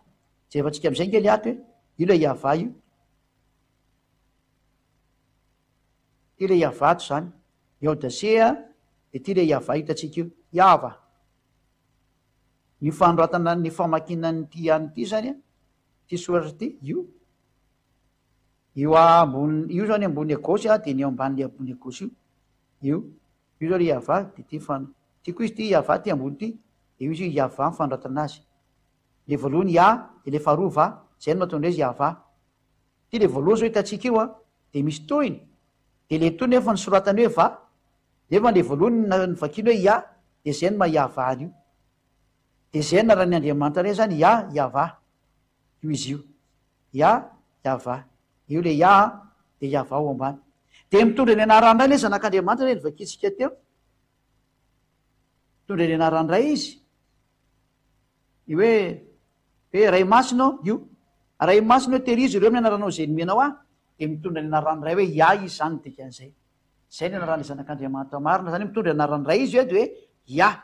Jerevantsika amin'izay ange ilay ato hoe, io ilay Yavah io. Ity ilay Yavah ato izany. Yod-She dia ity ilay Yavah hitantsika io. Yava. Ny fanoratana ny famakiana an'ity ihany ity izany an, ity soratra ity, io. Io ambony, io izany ambony à gauche dia ny eo ambanin'ilay ambony à gauche io. Io. Io izao ilay Yavah, dia ity fan, ity koa izy ity Yavah ity ambony ity, dia io izy io Yavah ny fanoratana azy. Le voalohany Ya, de le faharoa Va. Zay no mahatonga ny hoe Yavah. Ty le voalohany zao hitantsika io an, de misy tohiny, de le tohiny nefa nosoratany hoe Va, nefa le voalohany novakiany hoe Ya, de zay no maha Yavah an'io. De zay anaran'ny Andriamanitra ray zany, Ya, Yavah. Io izy io. Ya, Yavah. Io le Ya an, de Yavah ao ambany. De mitondra ny anaran'ny Ray le Zanak'Andriamanitra le novakintsika teo. Mitondra ny anaran'ny Ray izy. Ny hoe hoe Ray Masina ô, io. Ray Masina ô, tehirizo ireo amin'ny anaranao izay nomenao ahy, dia mitondra ny anaran'ny Ray hoe Yah izy izany ny dikan'izay. Izay ny anaran'ilay Zanak'Andriamanitra marina izany, mitondra ny anaran'ny Ray izy hoe dia hoe Yah.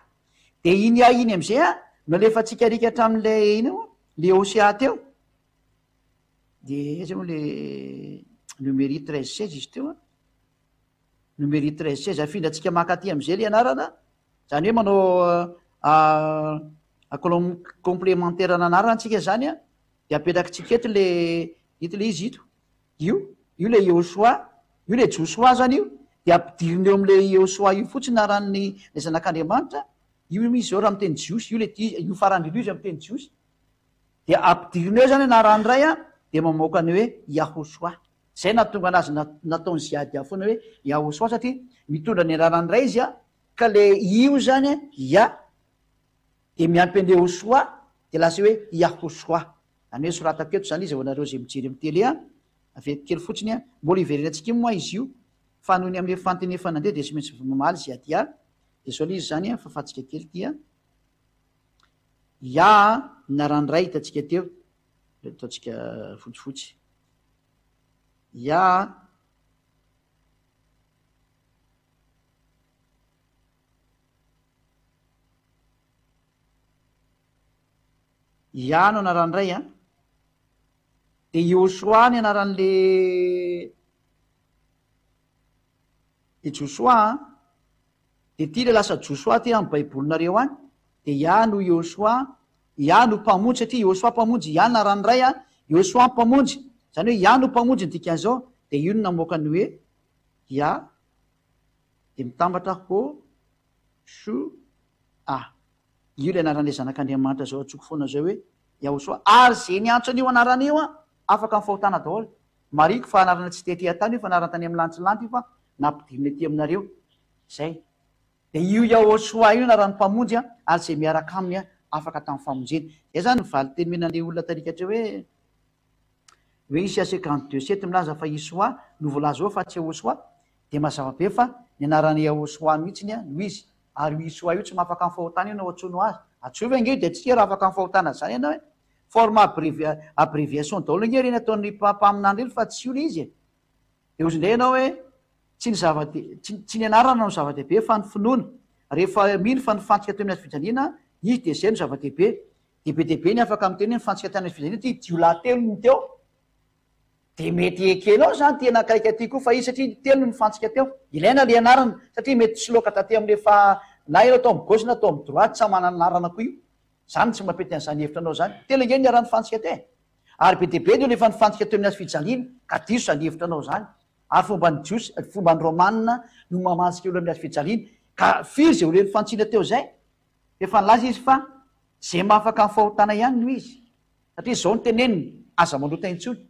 Dia iny Yah iny amin'izay an, no alefantsika alika hatramin'ilay inona moa, ilay Hosea teo. Dia aiza moa ilay Numéri 13 16 izy teo an. Numéri 13 16, afindrantsika maka aty amin'izay ilay anarana, izany hoe manao complémentaire an'anarana tsika izany an, dia apetrakitsika eto ilay, ito ilay izy ito, io, io ilay Yehosoa, io ilay Josoa izany io, dia ampidirina eo amin'ilay Yehosoa io fotsiny anaran'ny ilay zanak'Andriamanitra, io izy izao raha miteny jiosy, io ilay io farany indrindra io izy amin'ny teny jiosy, dia ampidirina eo izany anaran'ny ray an, dia mamoaka ny hoe Yahosoa. Izay nahatonga anazy nataony ziadia foana hoe Yahosoa satria mitondra ny anaran'ny ray izy an, Ka le io zany an, Yah, dia miampy an'i Yehosua, dia lasa hoe Yahosua. Zany hoe soratako eto zany izy ho anareo izay mijery amin'ny télé an, averiko kely fotsiny an, mbola hiverenantsika io moa izy io, fa noho ny amin'ny fantiny efa nandeha dia tsy maintsy mamaly izy aty an, dia zao le izy zany an, fafantsika kely ity an, Yah an, ny anaran'ny Ray hitantsika teo, ataontsika fotsifotsy, Yah an. Yah no anaran'ny ray an. Dia Yehosua ny anaran'le le Josoa an. Dia ity le lasa Josoa aty amin'ny baibolinareo any. Dia Yah no Yehosua, Yah no mpamonjy satria Yehosua mpamonjy, Yah anaran'ny ray an, Yehosua mpamonjy. Izany hoe Yah no mpamonjy ny dikan'izao. Dia io no namoaka ny hoe Yah dia mitambatra ho shu a. Io ilay anaran'ilay Zanak'Andriamanitra izao antsoiko foana izao hoe Yahoshua. Ary izay niantso an'io anarana io an, afaka amin'ny fahotana daholo. Marihiko fa anarana tsy tety an-tany io fa anarana tany amin'ny lanitra lanitra io fa nampidirina ety aminareo. Izay. Dia io Yahoshua io anaran'ny Mpamonjy an, ary izay miaraka aminy an, afaka tamin'ny famonjena. Izay izany ny valin-teny omena an'ilay olona tarikatra hoe. Hoe Isa 52 sept milaza fa Isoa no voalaza eo fa tsy Yehosoa dia mazava be fa ny anaran'i Yehosoa mihitsiny no izy ary io Isoa io tsy mahafaka ny fahotana io no antsoinao azy. Antsoy ange io dia tsy raha afaka ny fahotana zany ianao e! Forme abbreviation daholo ange ireny ataon'ny mpaminany ireny fa tsy io le izy e! Dia hozy indray ianao hoe tsy ny zava tsy ny anarana no zava-dehibe fa ny finoana. Rehefa mino fa nifantsika teo amin'ny hazo fijaliana izy dia izay no zava-dehibe. Dia be dia be ny afaka miteny hoe ny fantsika tany amin'ny ity jiolahy telo no teo. Dia mety ekenao izany ity anakaiky aty koa fa izy satria telo no nifantsika teo. Ilaina ilay anarana satria mety tsy loaka taty amin'ilay fa na ianao tao amin'ny gauche na tao amin'ny droite samy manana anarana koa io. Izany no tsy mampety an'izany hevitra anao izany. Telo ange no niaraha-nifantsika teo e. Ary be dia be ny olona efa nifantsika teo amin'ny hazo fijaliana ka diso izany hevitra anao izany. Ary fomban'ny jiosy, fomban'ny romana no mamantsika olona amin'ny hazo fijaliana. Ka firy izay olona nifantsina teo izay? Efa nilaza izy fa ze mahafaka ny fahotana ihany no izy. Satria zao no teneniny, aza manota intsony.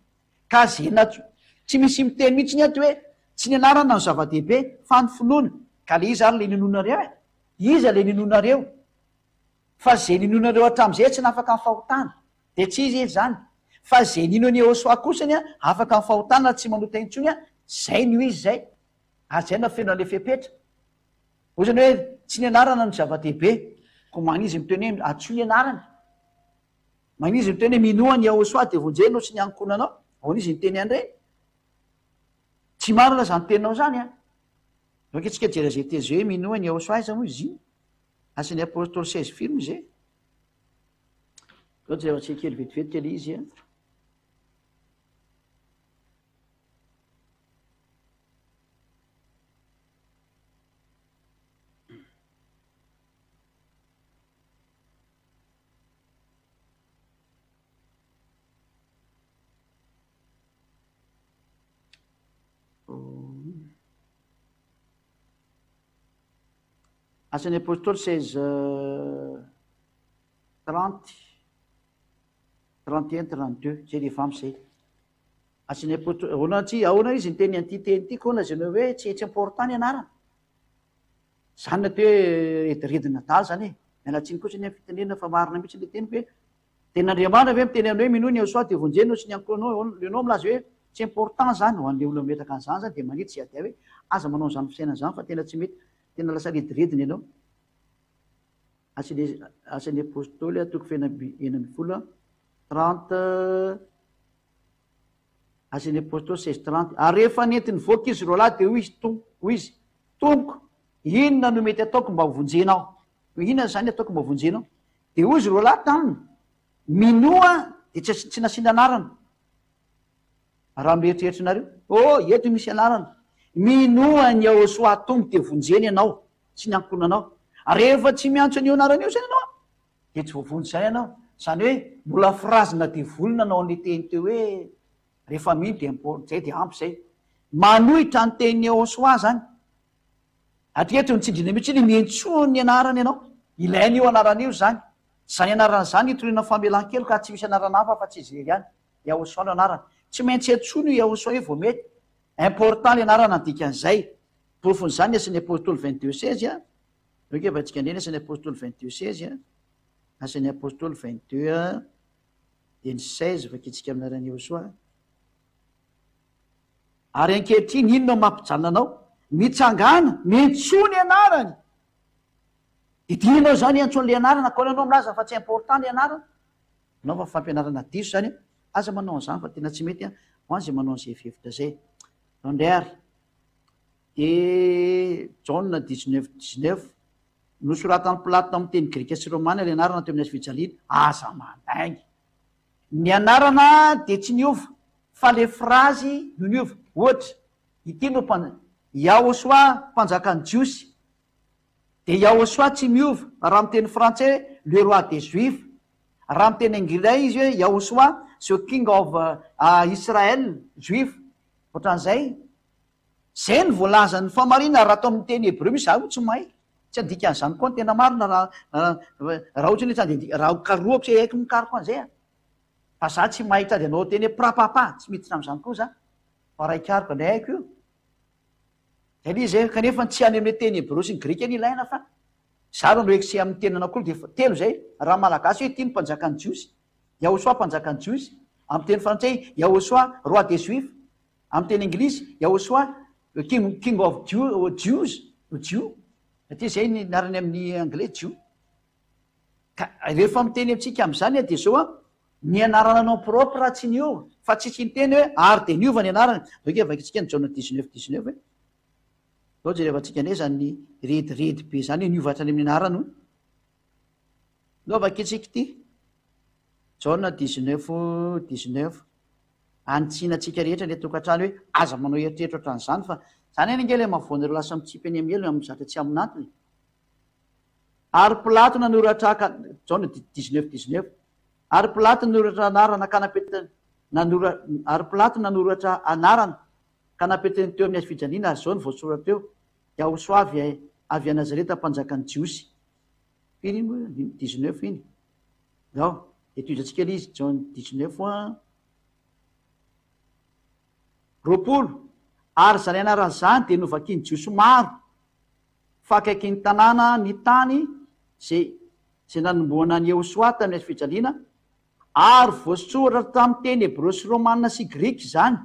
Ka ze natso, tsy misy miteny mihitsy ny ato hoe tsy ny anarana no zava-dehibe fa ny finoana. Ka le iza ary le ninoanareo e? Iza le ninoanareo? Fa ze ninoanareo hatramin'izay tsy nafaka ny fahotana. De tsy izy izy zany. Fa ze nino an'i Yehosoa kosany afaka ny fahotana ary tsy manota intsony, zay no izy zay. Ary zay no feno an'le fepetra. Hoy izany hoe tsy ny anarana no zava-dehibe, koa magn'izy miteny hoe antsoy ny anarany. Magn'izy miteny hoe minoa an'i Yahosoa dia vonjeo ianao sy ny ankohonanao. Ahoana izy niteny an'ireny? Tsy marina izany teninao izany an! Ndao ange tsika hijery an'izay teny izay hoe minoa an'i Yahosoa aiza moa izy iny? Asan'ny Apôstôly 16 firy moa izay? Ndao jerevantsika kely vetivety ilay izy an! Asan'ny Apôstôly 16 30. 31, 32, zay rehefa ampy zay. Asan'ny Apôstôly, ahoana tsy, ahoana izy niteny an'ity teny ity koa lazainao hoe tsy tsy important ny anarana. Zany atao hoe rediredina adala zany e. Miala tsiny kosa ny amin'ny fitenenana fa marina mihitsy le teniko hoe tenin'Andriamanitra ve miteny anao hoe minoa ny Yahoshuah dia vonjena sy ny ankohonanao, ianao milaza hoe tsy important zany, ho an'le olona mametraka an'izany zany dia manitsy sy ady hoe aza manao an'izany fisainana izany fa tena tsy mety, tena lasa rediredina ianao. Asan'ny Asan'ny Apôstôly toko faha 16, 30 Asan'ny Apôstôly 16, 30 Ary rehefa nentiny nivoaka izy roalahy dia hoy izy Tompo, hoy izy, Tompoko, inona no mety ataoko mba hovonjena aho? Inona izany ataoko mba hovonjena aho? Dia hoy izy roalahy taminy, Minoa dia tsy tsy nasiana anarana. Raha mieritreritra nareo, oh, eto misy anarana. Minoa an'i Yahoshuah Tompo dia vonjena ianao sy ny ankohonanao. Rehefa tsy miantso an'io anarana io izany ianao dia tsy voavonjy izany ianao. Izany hoe mbola phrase-na devoly nanao an'ilay teny teo hoe rehefa mino dia zay dia ampy izay. Manohitra ny tenin'i Yahoshuah izany. Hatreto ny tsindriana mihitsy ny miantsoa ny anarana ianao. Ilaina io anarana io izany. Izany anarana izany hitoriana famelan-keloka ary tsy misy anarana hafa afa-tsy izy irery ihany. Yahosoa no anarany. Tsy maintsy antsoina io Yahosoa io vao mety. Important le anarana ny dikan'izay. Porofon'izany ny Asan'ny Apostoly 22 16 a. Eo ange vaintsika indray ny Asan'ny Apostoly 22 16 a. Asan'ny Apostoly 22 a. Dia ny 16 vakintsika amin'ny anaran'i Yahosoa. Ary ankehitriny inona no mampijanona anao? Mitsangàna, miantsoa ny anarany. Didinao izany hiantso an'ilay anarana, koa ianao milaza fa tsy important ny anarana. Anaova fampianarana diso zany an! Aza manao an'izany fa tena tsy mety an! Ho an zay manao an'izay hevitra zay. Zao ndray ary. De Jaona 19 19, nosoratan'i Pilato tamin'ny teny grika sy romana ilay anarana teo amin'ny hazo fijaliana. Aza mandainga. Ny anarana dia tsy niova fa le phrase no niova. Ohatra, ity no mpan Yahosoa mpanjakan'ny Jiosy. Dia Yahosoa tsy miova, raha miteny frantsay hoe le roi des juifs, raha miteny anglais izy hoe Yahosoa the king of Israel, juif, ohatran'izay. Izay no voalazan'ny fahamarinana raha atao amin'ny teny hebreo mihitsy, za moa tsy mahay, tsy handika an'izany koa ny tena marina raha raha ohatra hoe tsy handeha raha karohako tsy haiko mikaroka an'izay aho, fa za tsy mahay tady hanao teny hoe prapapa, tsy miditra amin'izany koa za, fa raha hikaroka indray haiko io. Zay le izy e, kanefa tsy any amin'ilay teny hebreo sy ny grika anie ilaina fa zara no excès amin'ny teny anankiroa dia efa telo zay, raha malagasy hoe ity ny mpanjakan'ny jiosy, Yahosoa mpanjakan'ny jiosy, amin'ny teny frantsay Yahosoa roi des juifs, amin'ny teny anglisy Yahosoa king king of Jews, Jew, satria zay ny anarany amin'ny anglais Jew. Ka rehefa miteny amintsika amin'izany dia zao an, ny anarana nom propre tsy niova, fa tsisy niteny hoe ary dia niova ny anarany. Zao ange vakintsika ny Jaona 19 19 e. Zao jerevantsika indray izany rediredy be izany hoe niova hatrany amin'ny anarany hono. Zao vakintsika ity. Jaona 19 19. Anitsiana antsika rehetra any an-tokantrano hoe aza manao eritreritra ohatran'izany fa izany anie ange ilay mahavoan'ireo lasa mitsipy eny amin'ny elo amin'ny zatra tsy amin'antony. Ary Pilato nanoratra ka, Jaona 19 19, Ary Pilato nanoratra anarana ka napetany nanora, ary Pilato nanoratra anarana ka napetany teo amin'ny hazofijaliana, ary izao no voasoratra teo, Yahosoa avy avy a Nazareta mpanjakan'ny Jiosy. Firy iny moa io? 19 iny. Ndao, dia tohizantsika ilay izy, Jaona 19 an. 20, ary izany anarana izany dia novakian'ny Jiosy maro, fa akaikin'ny tanàna ny tany izay izay nanombohana an'i Yehosoa tamin'ny hazo fijaliana, ary voasoratra tamin'ny teny hebreo sy romana sy grika izany.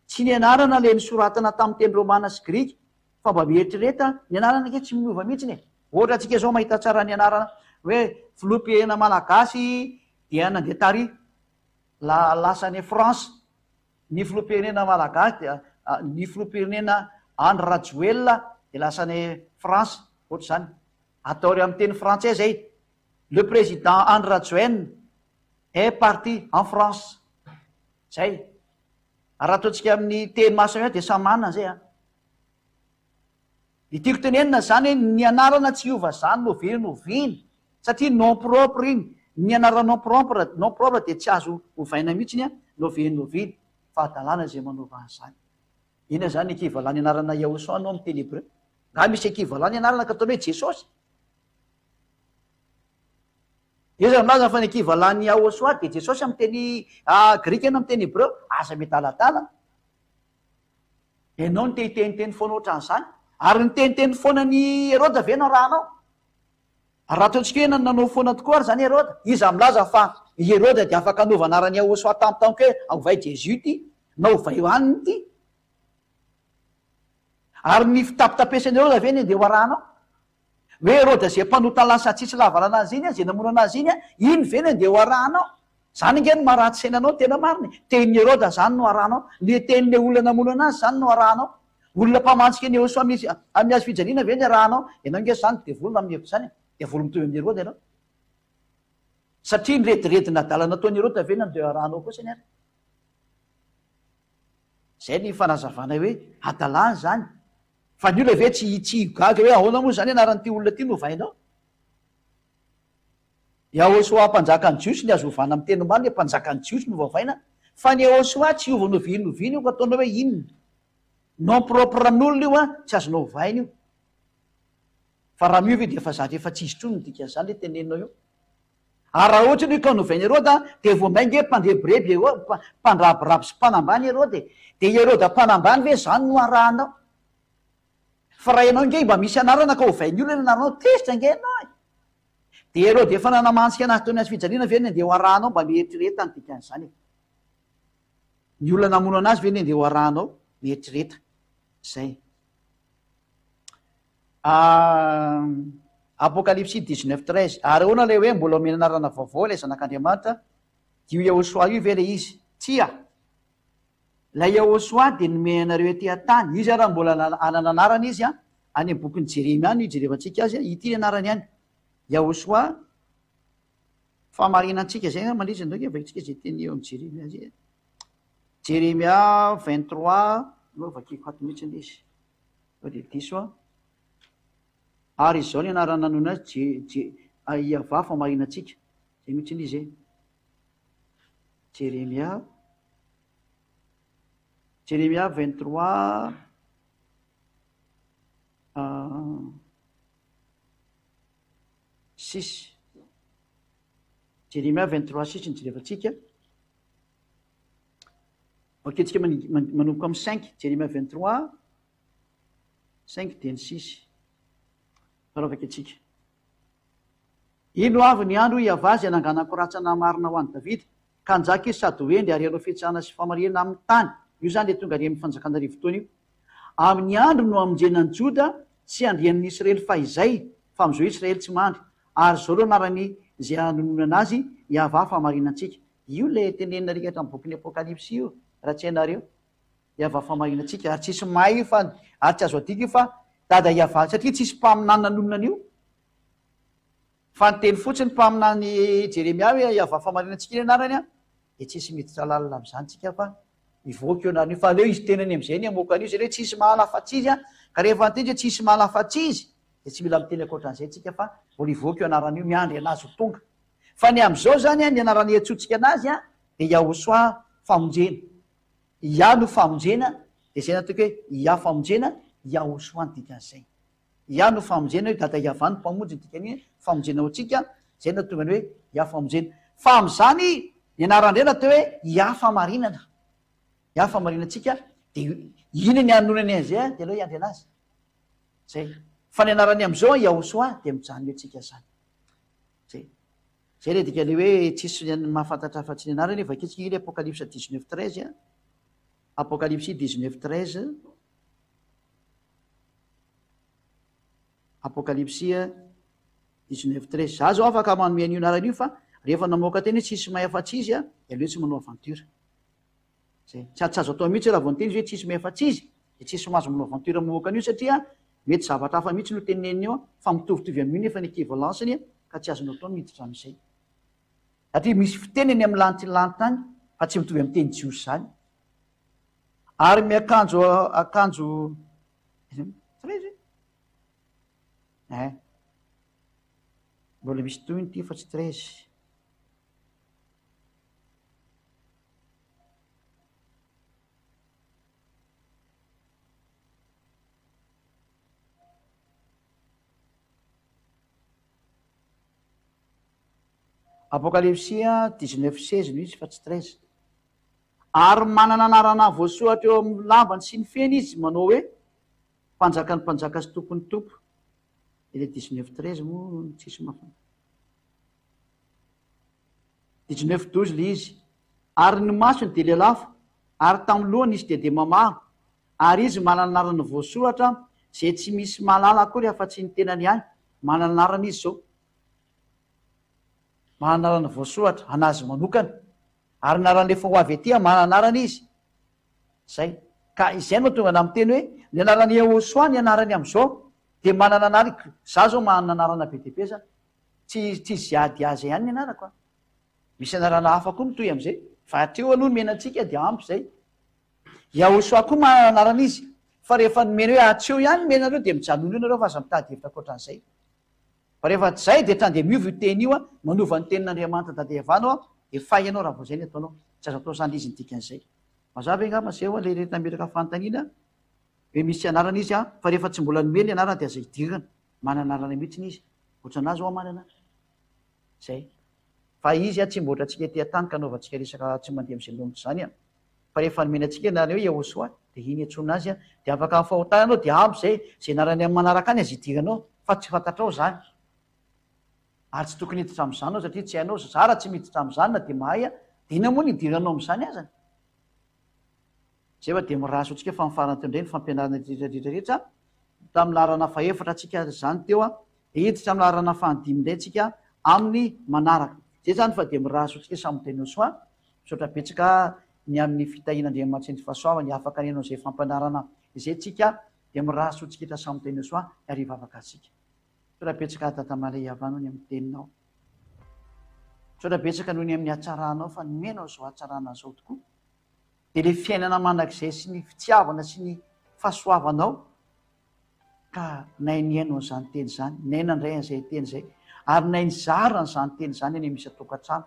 Tsy ny anarana ilay nosoratana tamin'ny teny romana sy grika, fa mba mieritrereta, ny anarana ange tsy miova mihitsy e! Ohatra antsika izao mahita tsara ny anarana hoe filoham-pirenena malagasy dia nandeha tary, la lasa any France. Ny filoham-pirenena malagasy dia ny filoham-pirenena Andry Rajoelina dia lasa any France, ohatr'izany. Ataory amin'ny teny frantsay izay, le président Andry Rajoelina est parti en France. Zay. Raha ataontsika amin'ny teny masina dia samy manana izay an. Ny tiako tenenina izany hoe ny anarana tsy hiova izany n'oviana n'oviana satria nom propre iny, ny anarana nom propre nom propre dia tsy azo ovaina mihitsiny an, n'oviana n'oviana, fa hadalana izay manova an'izany. Inona izany equivalent ny anarana Yahosoa anao amin'ny teny hebreu? Nga misy equivalent ny anarana ka ataony hoe Jesosy? Iza milaza fa ny ankivalan'i Yahoshuah dia Jesosy amin'ny teny grika na amin'ny teny hebreo? Aza miadaladala. Ianao no te hiteniteny foana ohatran'izany. Ary niteniteny foana an'i Heroda ve no arahanao? Ary raha ataontsika hoe nanao foana tokoa ary izany Heroda, iza milaza fa i Heroda dia afaka hanova anaran'i Yahoshuah tampotampoka hoe ovay Jésus ity, na ovay anona ity? Ary ny fitapitapesan'i Heroda ve no andeha ho arahanao? Hoe Heroda izay mpanota lasa tsisy lavarana azy iny, izay namono anazy iny, iny ve no andeha ho arahanao? Izany ange no maharatsy saina anao tena marina e! Tenin'i Heroda izany no arahanao, ny tenin'ilay olona namono anazy izany no arahanao. Olona mpamantsika an'i Yehosua misy amin'ny hazo fijaliana ve ny arahanao? Ianao ange izany devoly raha mihevitra izany e! Devoly mitovy amin'i Heroda ianao. Satria ny rediredina adala nataon'i Heroda ve no andeha ho arahanao kosa ny ary? Izay ny fanazavanay hoe hadalana izany. Fa ny olona ve tsy tsy gaga hoe ahoana moa izany anaran'ity olona ity no ovainao? Yahoshuah mpanjakan'ny Jiosy ny azo ovana amin'ny teny omaly hoe mpanjakan'ny Jiosy no voavaina fa ny Yahoshuah tsy hiova n'oviana n'oviana io ka ataonao hoe inona? Nom propre an'olona io an, tsy azonao ovaina io. Fa raha miova io dia efa zatra efa tsy izy intsony ny dikan'izany le teneninao io. Ary raha ohatra io ka novain'i Heroda dia vao mainka hoe mpandrebireby Heroda, mpandrabiraby sy mpanambany Heroda e. Dia i Heroda mpanambany ve izany no arahanao? Fa raha ianao ange mba misy anarana ka ovain'ny olona ny anaranao, tezitra ange ianao e! Dia Heroda efa nanamantsika anazy teo amin'ny hazo fijaliana ve ny andeha ho arahanao? Mba mieritrereta ny dikan'izany e! Ny olona namono anazy ve ny andeha ho arahanao? Mieritrereta. Izay. Apokalypsy 19 13 Ary ahoana ilay hoe mbola omena anarana vaovao ilay Zanak'Andriamanitra? Dia io Yahoshuah io ve ilay izy? Tsia! Ilay Yahoshuah dia nomena anareo ety an-tany. Izy ary mbola hanana anarana izy an, any amin'ny bokin'i Jeremia any no ijerevantsika azy, ity ny anarany any. Yahoshuah, fahamarinantsika izay angamba ilay izy, andao ange vakintsika izay teny eo amin'ny Jeremia izay. Jeremia 23, aleo vakiko ato mihitsy ilay izy. Sao dia diso aho. Ary izao ny anarana nanona azy, Je, Je, Iavah fahamarinantsika. Izay mihitsy ilay izy e. Jeremia, Jeremia 23, 6. Jeremia 23, 6 no jerevantsika. Vakintsika manomboka amin'ny 5, Jeremia 23, 5 dia ny 6. Raha vakintsika. Ino avy ny andro, hoy Iavah, izay nanganako rantsana marina ho an'i Davida, ka hanjaka izy sady ho hendry ary hanao fitsarana sy famarihana amin'ny tany. Io izany ilay tonga any amin'ny fanjakana arivotaona io. Amin'ny andro no hamonjena an'i Joda sy handrian'ny Israely fahizay, fa amin'izao Israely tsy mandry. Ary izao no anarany izay hanononana azy, Iavah fahamarinantsika. Io ilay tenenina arika hatramin'ny bokin'ny Apokalypsy io, raha tsy hainareo. Iavah fahamarinantsika. Ary tsisy mahay io fa, ary tsy azo adika io fa Dada Iavah, satria tsisy mpaminany nanonona an'io. Fa niteny fotsiny mpaminany Jeremia hoe Iavah fahamarinantsika iny anarany an, dia tsisy miditra lalina amin'izany tsika fa mivoaka io anarana io, fa aleo izy tenany amin'izay ny hamoaka an'io, satria hoe tsisy mahala afa-tsy izy an, ka rehefa niteny izy hoe tsisy mahala afa-tsy izy, dia tsy mila miteny ankoatran'izay tsika fa mbola hivoaka io anarana io, miandry an'azy ho tonga. Fa ny amin'izao izany an, ny anarana iantsoantsika an'azy an, dia Yahosoa famonjena. Yah no famonjena, dia izay nataoko hoe Yah famonjena, Yahosoa ny dikan'izay. Yah no famonjena hoe Dada Yavah no mpamonjy ny dikan'iny hoe famonjena ho antsika, izay no nahatonga ny hoe Yah famonjena. Fa amin'izany ny anaran-dray natao hoe Yah fahamarinana. Yah fahamarinantsika dia iny ny hanonany an'izay dia aleo hiandry anazy. Zay. Fa ny anarany amin'izao Yahosoa dia mijanona eo tsika izany. Zay. Zay ilay dikan'ilay hoe tsisy mahafantatra afa-tsy ny anarany, vakitsika iny Apokalypsa 19 13 a. Apokalypsy 19 13. Apokalypsy 19 13. Za zao afaka manome an'io anarana io fa rehefa namoaka teny hoe tsisy mahay afa-tsy izy a, dia aleo tsy manao aventure. Zay. Tsy tsy azo atao mihitsy raha vao niteny izy hoe tsisy mahay afa-tsy izy, dia tsisy mahazo manao aventure mamoaka an'io satria mety zavatra hafa mihitsy no teneniny eo fa mitovitovy amin'io nefa ny equivalence-ny ka tsy azonao atao ny miditra amin'izay. Satria misy fiteny any amin'ny lanitra lanitra any fa tsy mitovy amin'ny teny jiosy izany. Ary miakanjo akanjo 13 eh. Mbola misy tohiny ity fa tsy 13. Apokalypsy 19 16 no izy fa tsy 13. Ary manana anarana voasoratra eo amin'ny lambany sy ny feny izy manao hoe, Mpanjakan'ny mpanjaka sy Tompon'ny tompo. Ilay 19 13 moa tsisy mahafantatra. 19 12 ilay izy. Ary ny masony dia lelafo, ary tamin'ny lohany nisy diadema maro, ary izy manana anarana voasoratra izay tsy misy mahalala akory afa-tsy ny tenany ihany. Manana anarana izy izao. Manana anarana voasoratra, an'azy manokana. Ary na raha efa ho avy aty manana anarana izy. Zay. Ka izay no mahatonga anah miteny hoe ny anaran'i Yehosua ny anarany amin'izao dia manana anarana, za zao manana anarana be dia be za. Tsy tsy Ziadiaza ihany ny anarako an. Misy anarana hafa koa mitohy amin'izay. Fa hatreo aloha nomena antsika dia ampy izay. Yahosua koa manana anarana izy. Fa rehefa nomena hoe hatreo ihany nomena anareo dia mijanona eo nareo fa aza mitady hevitra ankoatran'izay. Fa rehefa tsy zay dia tandem miova io teny io an, manova ny tenin'Andriamanitra tadiavanao an, dia fay ianao raha vao zay ny ataonao, tsy azo atao zany izy ny dikan'izay. Mazava ve angamba zay hoa le rehetra nametraka fanontaniana hoe misy anarana izy an, fa rehefa tsy mbola nomena ny anarana dia aza idirana, manana anarana mihitsiny izy, ohatranà zao manana zay. Fa izy an tsy mba ohatrantsika ety an-tany ka anaovantsika resaka tsy mandeha am'zay laonitra zany an. Fa rehefa nomena antsika ny anarana hoe Yahoshuah dia iny iantsoana azy dia afaka amin'ny fahotana ianao dia ampy izay, izay anarany amin'ny manaraka any aza idiranao fa tsy fantatrao izany. Ary tsy tokony hiditra amin'izany ianao satria tsy hainao, za raha tsy miditra amin'izany na dia mahay aho dia inona moa no idiranao amin'izany azany? Izay fa dia mirary soa antsika fa mifarana teo indray ny fampianarana rehetra rehetra rehetra tamin'ny laharana fahefatra antsika izany teo dia hiditra amin'ny laharana fahadimy indray tsika amin'ny manaraka. Izay izany fa dia mirary soa antsika samy ho tena soa. Misaotra betsaka ny amin'ny fitahian'Andriamanitra sy ny fahasoavany afaka nihaino an'izay fampianarana izay tsika dia mirary soa tsika samy tena soa ary hivavaka antsika. Misaotra betsaka Dada Malay Yavah noho ny amin'ny teninao. Misaotra betsaka noho ny amin'ny hatsaranao fa nomenao izao hatsarana izao tokoa. Dia ilay fiainana mandrakizay sy ny fitiavana sy ny fahasoavanao Ka nay nihaino an'izany teny izany, nay nandray an'izay teny izay, ary nay nizara an'izany teny izany any amin'ny isan-tokantrano,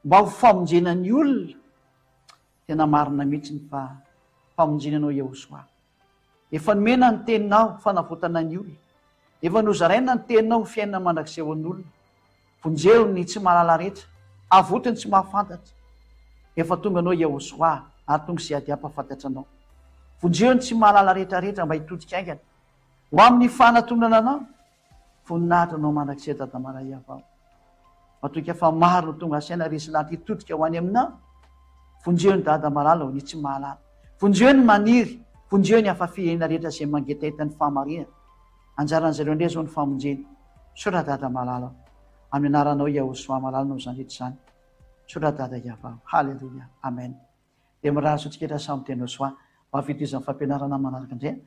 mba ho famonjena ny olona. Tena marina mihitsy ny fa famonjena anao Yehosua. Efa nomena ny teninao ho fanavotana ny olona. Efa nozaraina ny teninao ho fiainana mandrakizay ho an'olona. Vonjeo ny tsy mahalala rehetra, avoty ny tsy mahafantatra. Efa tonga anao Yahoshuah ary tonga izay ady hampahafantatra anao. Vonjeo ny tsy mahalala rehetra rehetra mba hitodika haingana ho amin'ny fanatonana anao. Voninahitra anao mandrakizay Dada Maraiavao. Matokia fa maro no tonga saina resy lahatra hitodika ho any aminao. Vonjeo ny Dada malala ho ny tsy mahalala. Vonjeo ny maniry, vonjeo ny hafa firenena rehetra izay mangetaheta ny fahamarinana. Anjaran'izareo indray izao ny famonjena. Misaotra Dada malala o. Amin'ny anaranao Yahosoa malala no izany rehetra izany. Misaotra Dada Yavah o. Haleloia. Amen. Dia mirary soa antsika rehetra samy tena soa. Ho avy eto izany fampianarana manaraka indray.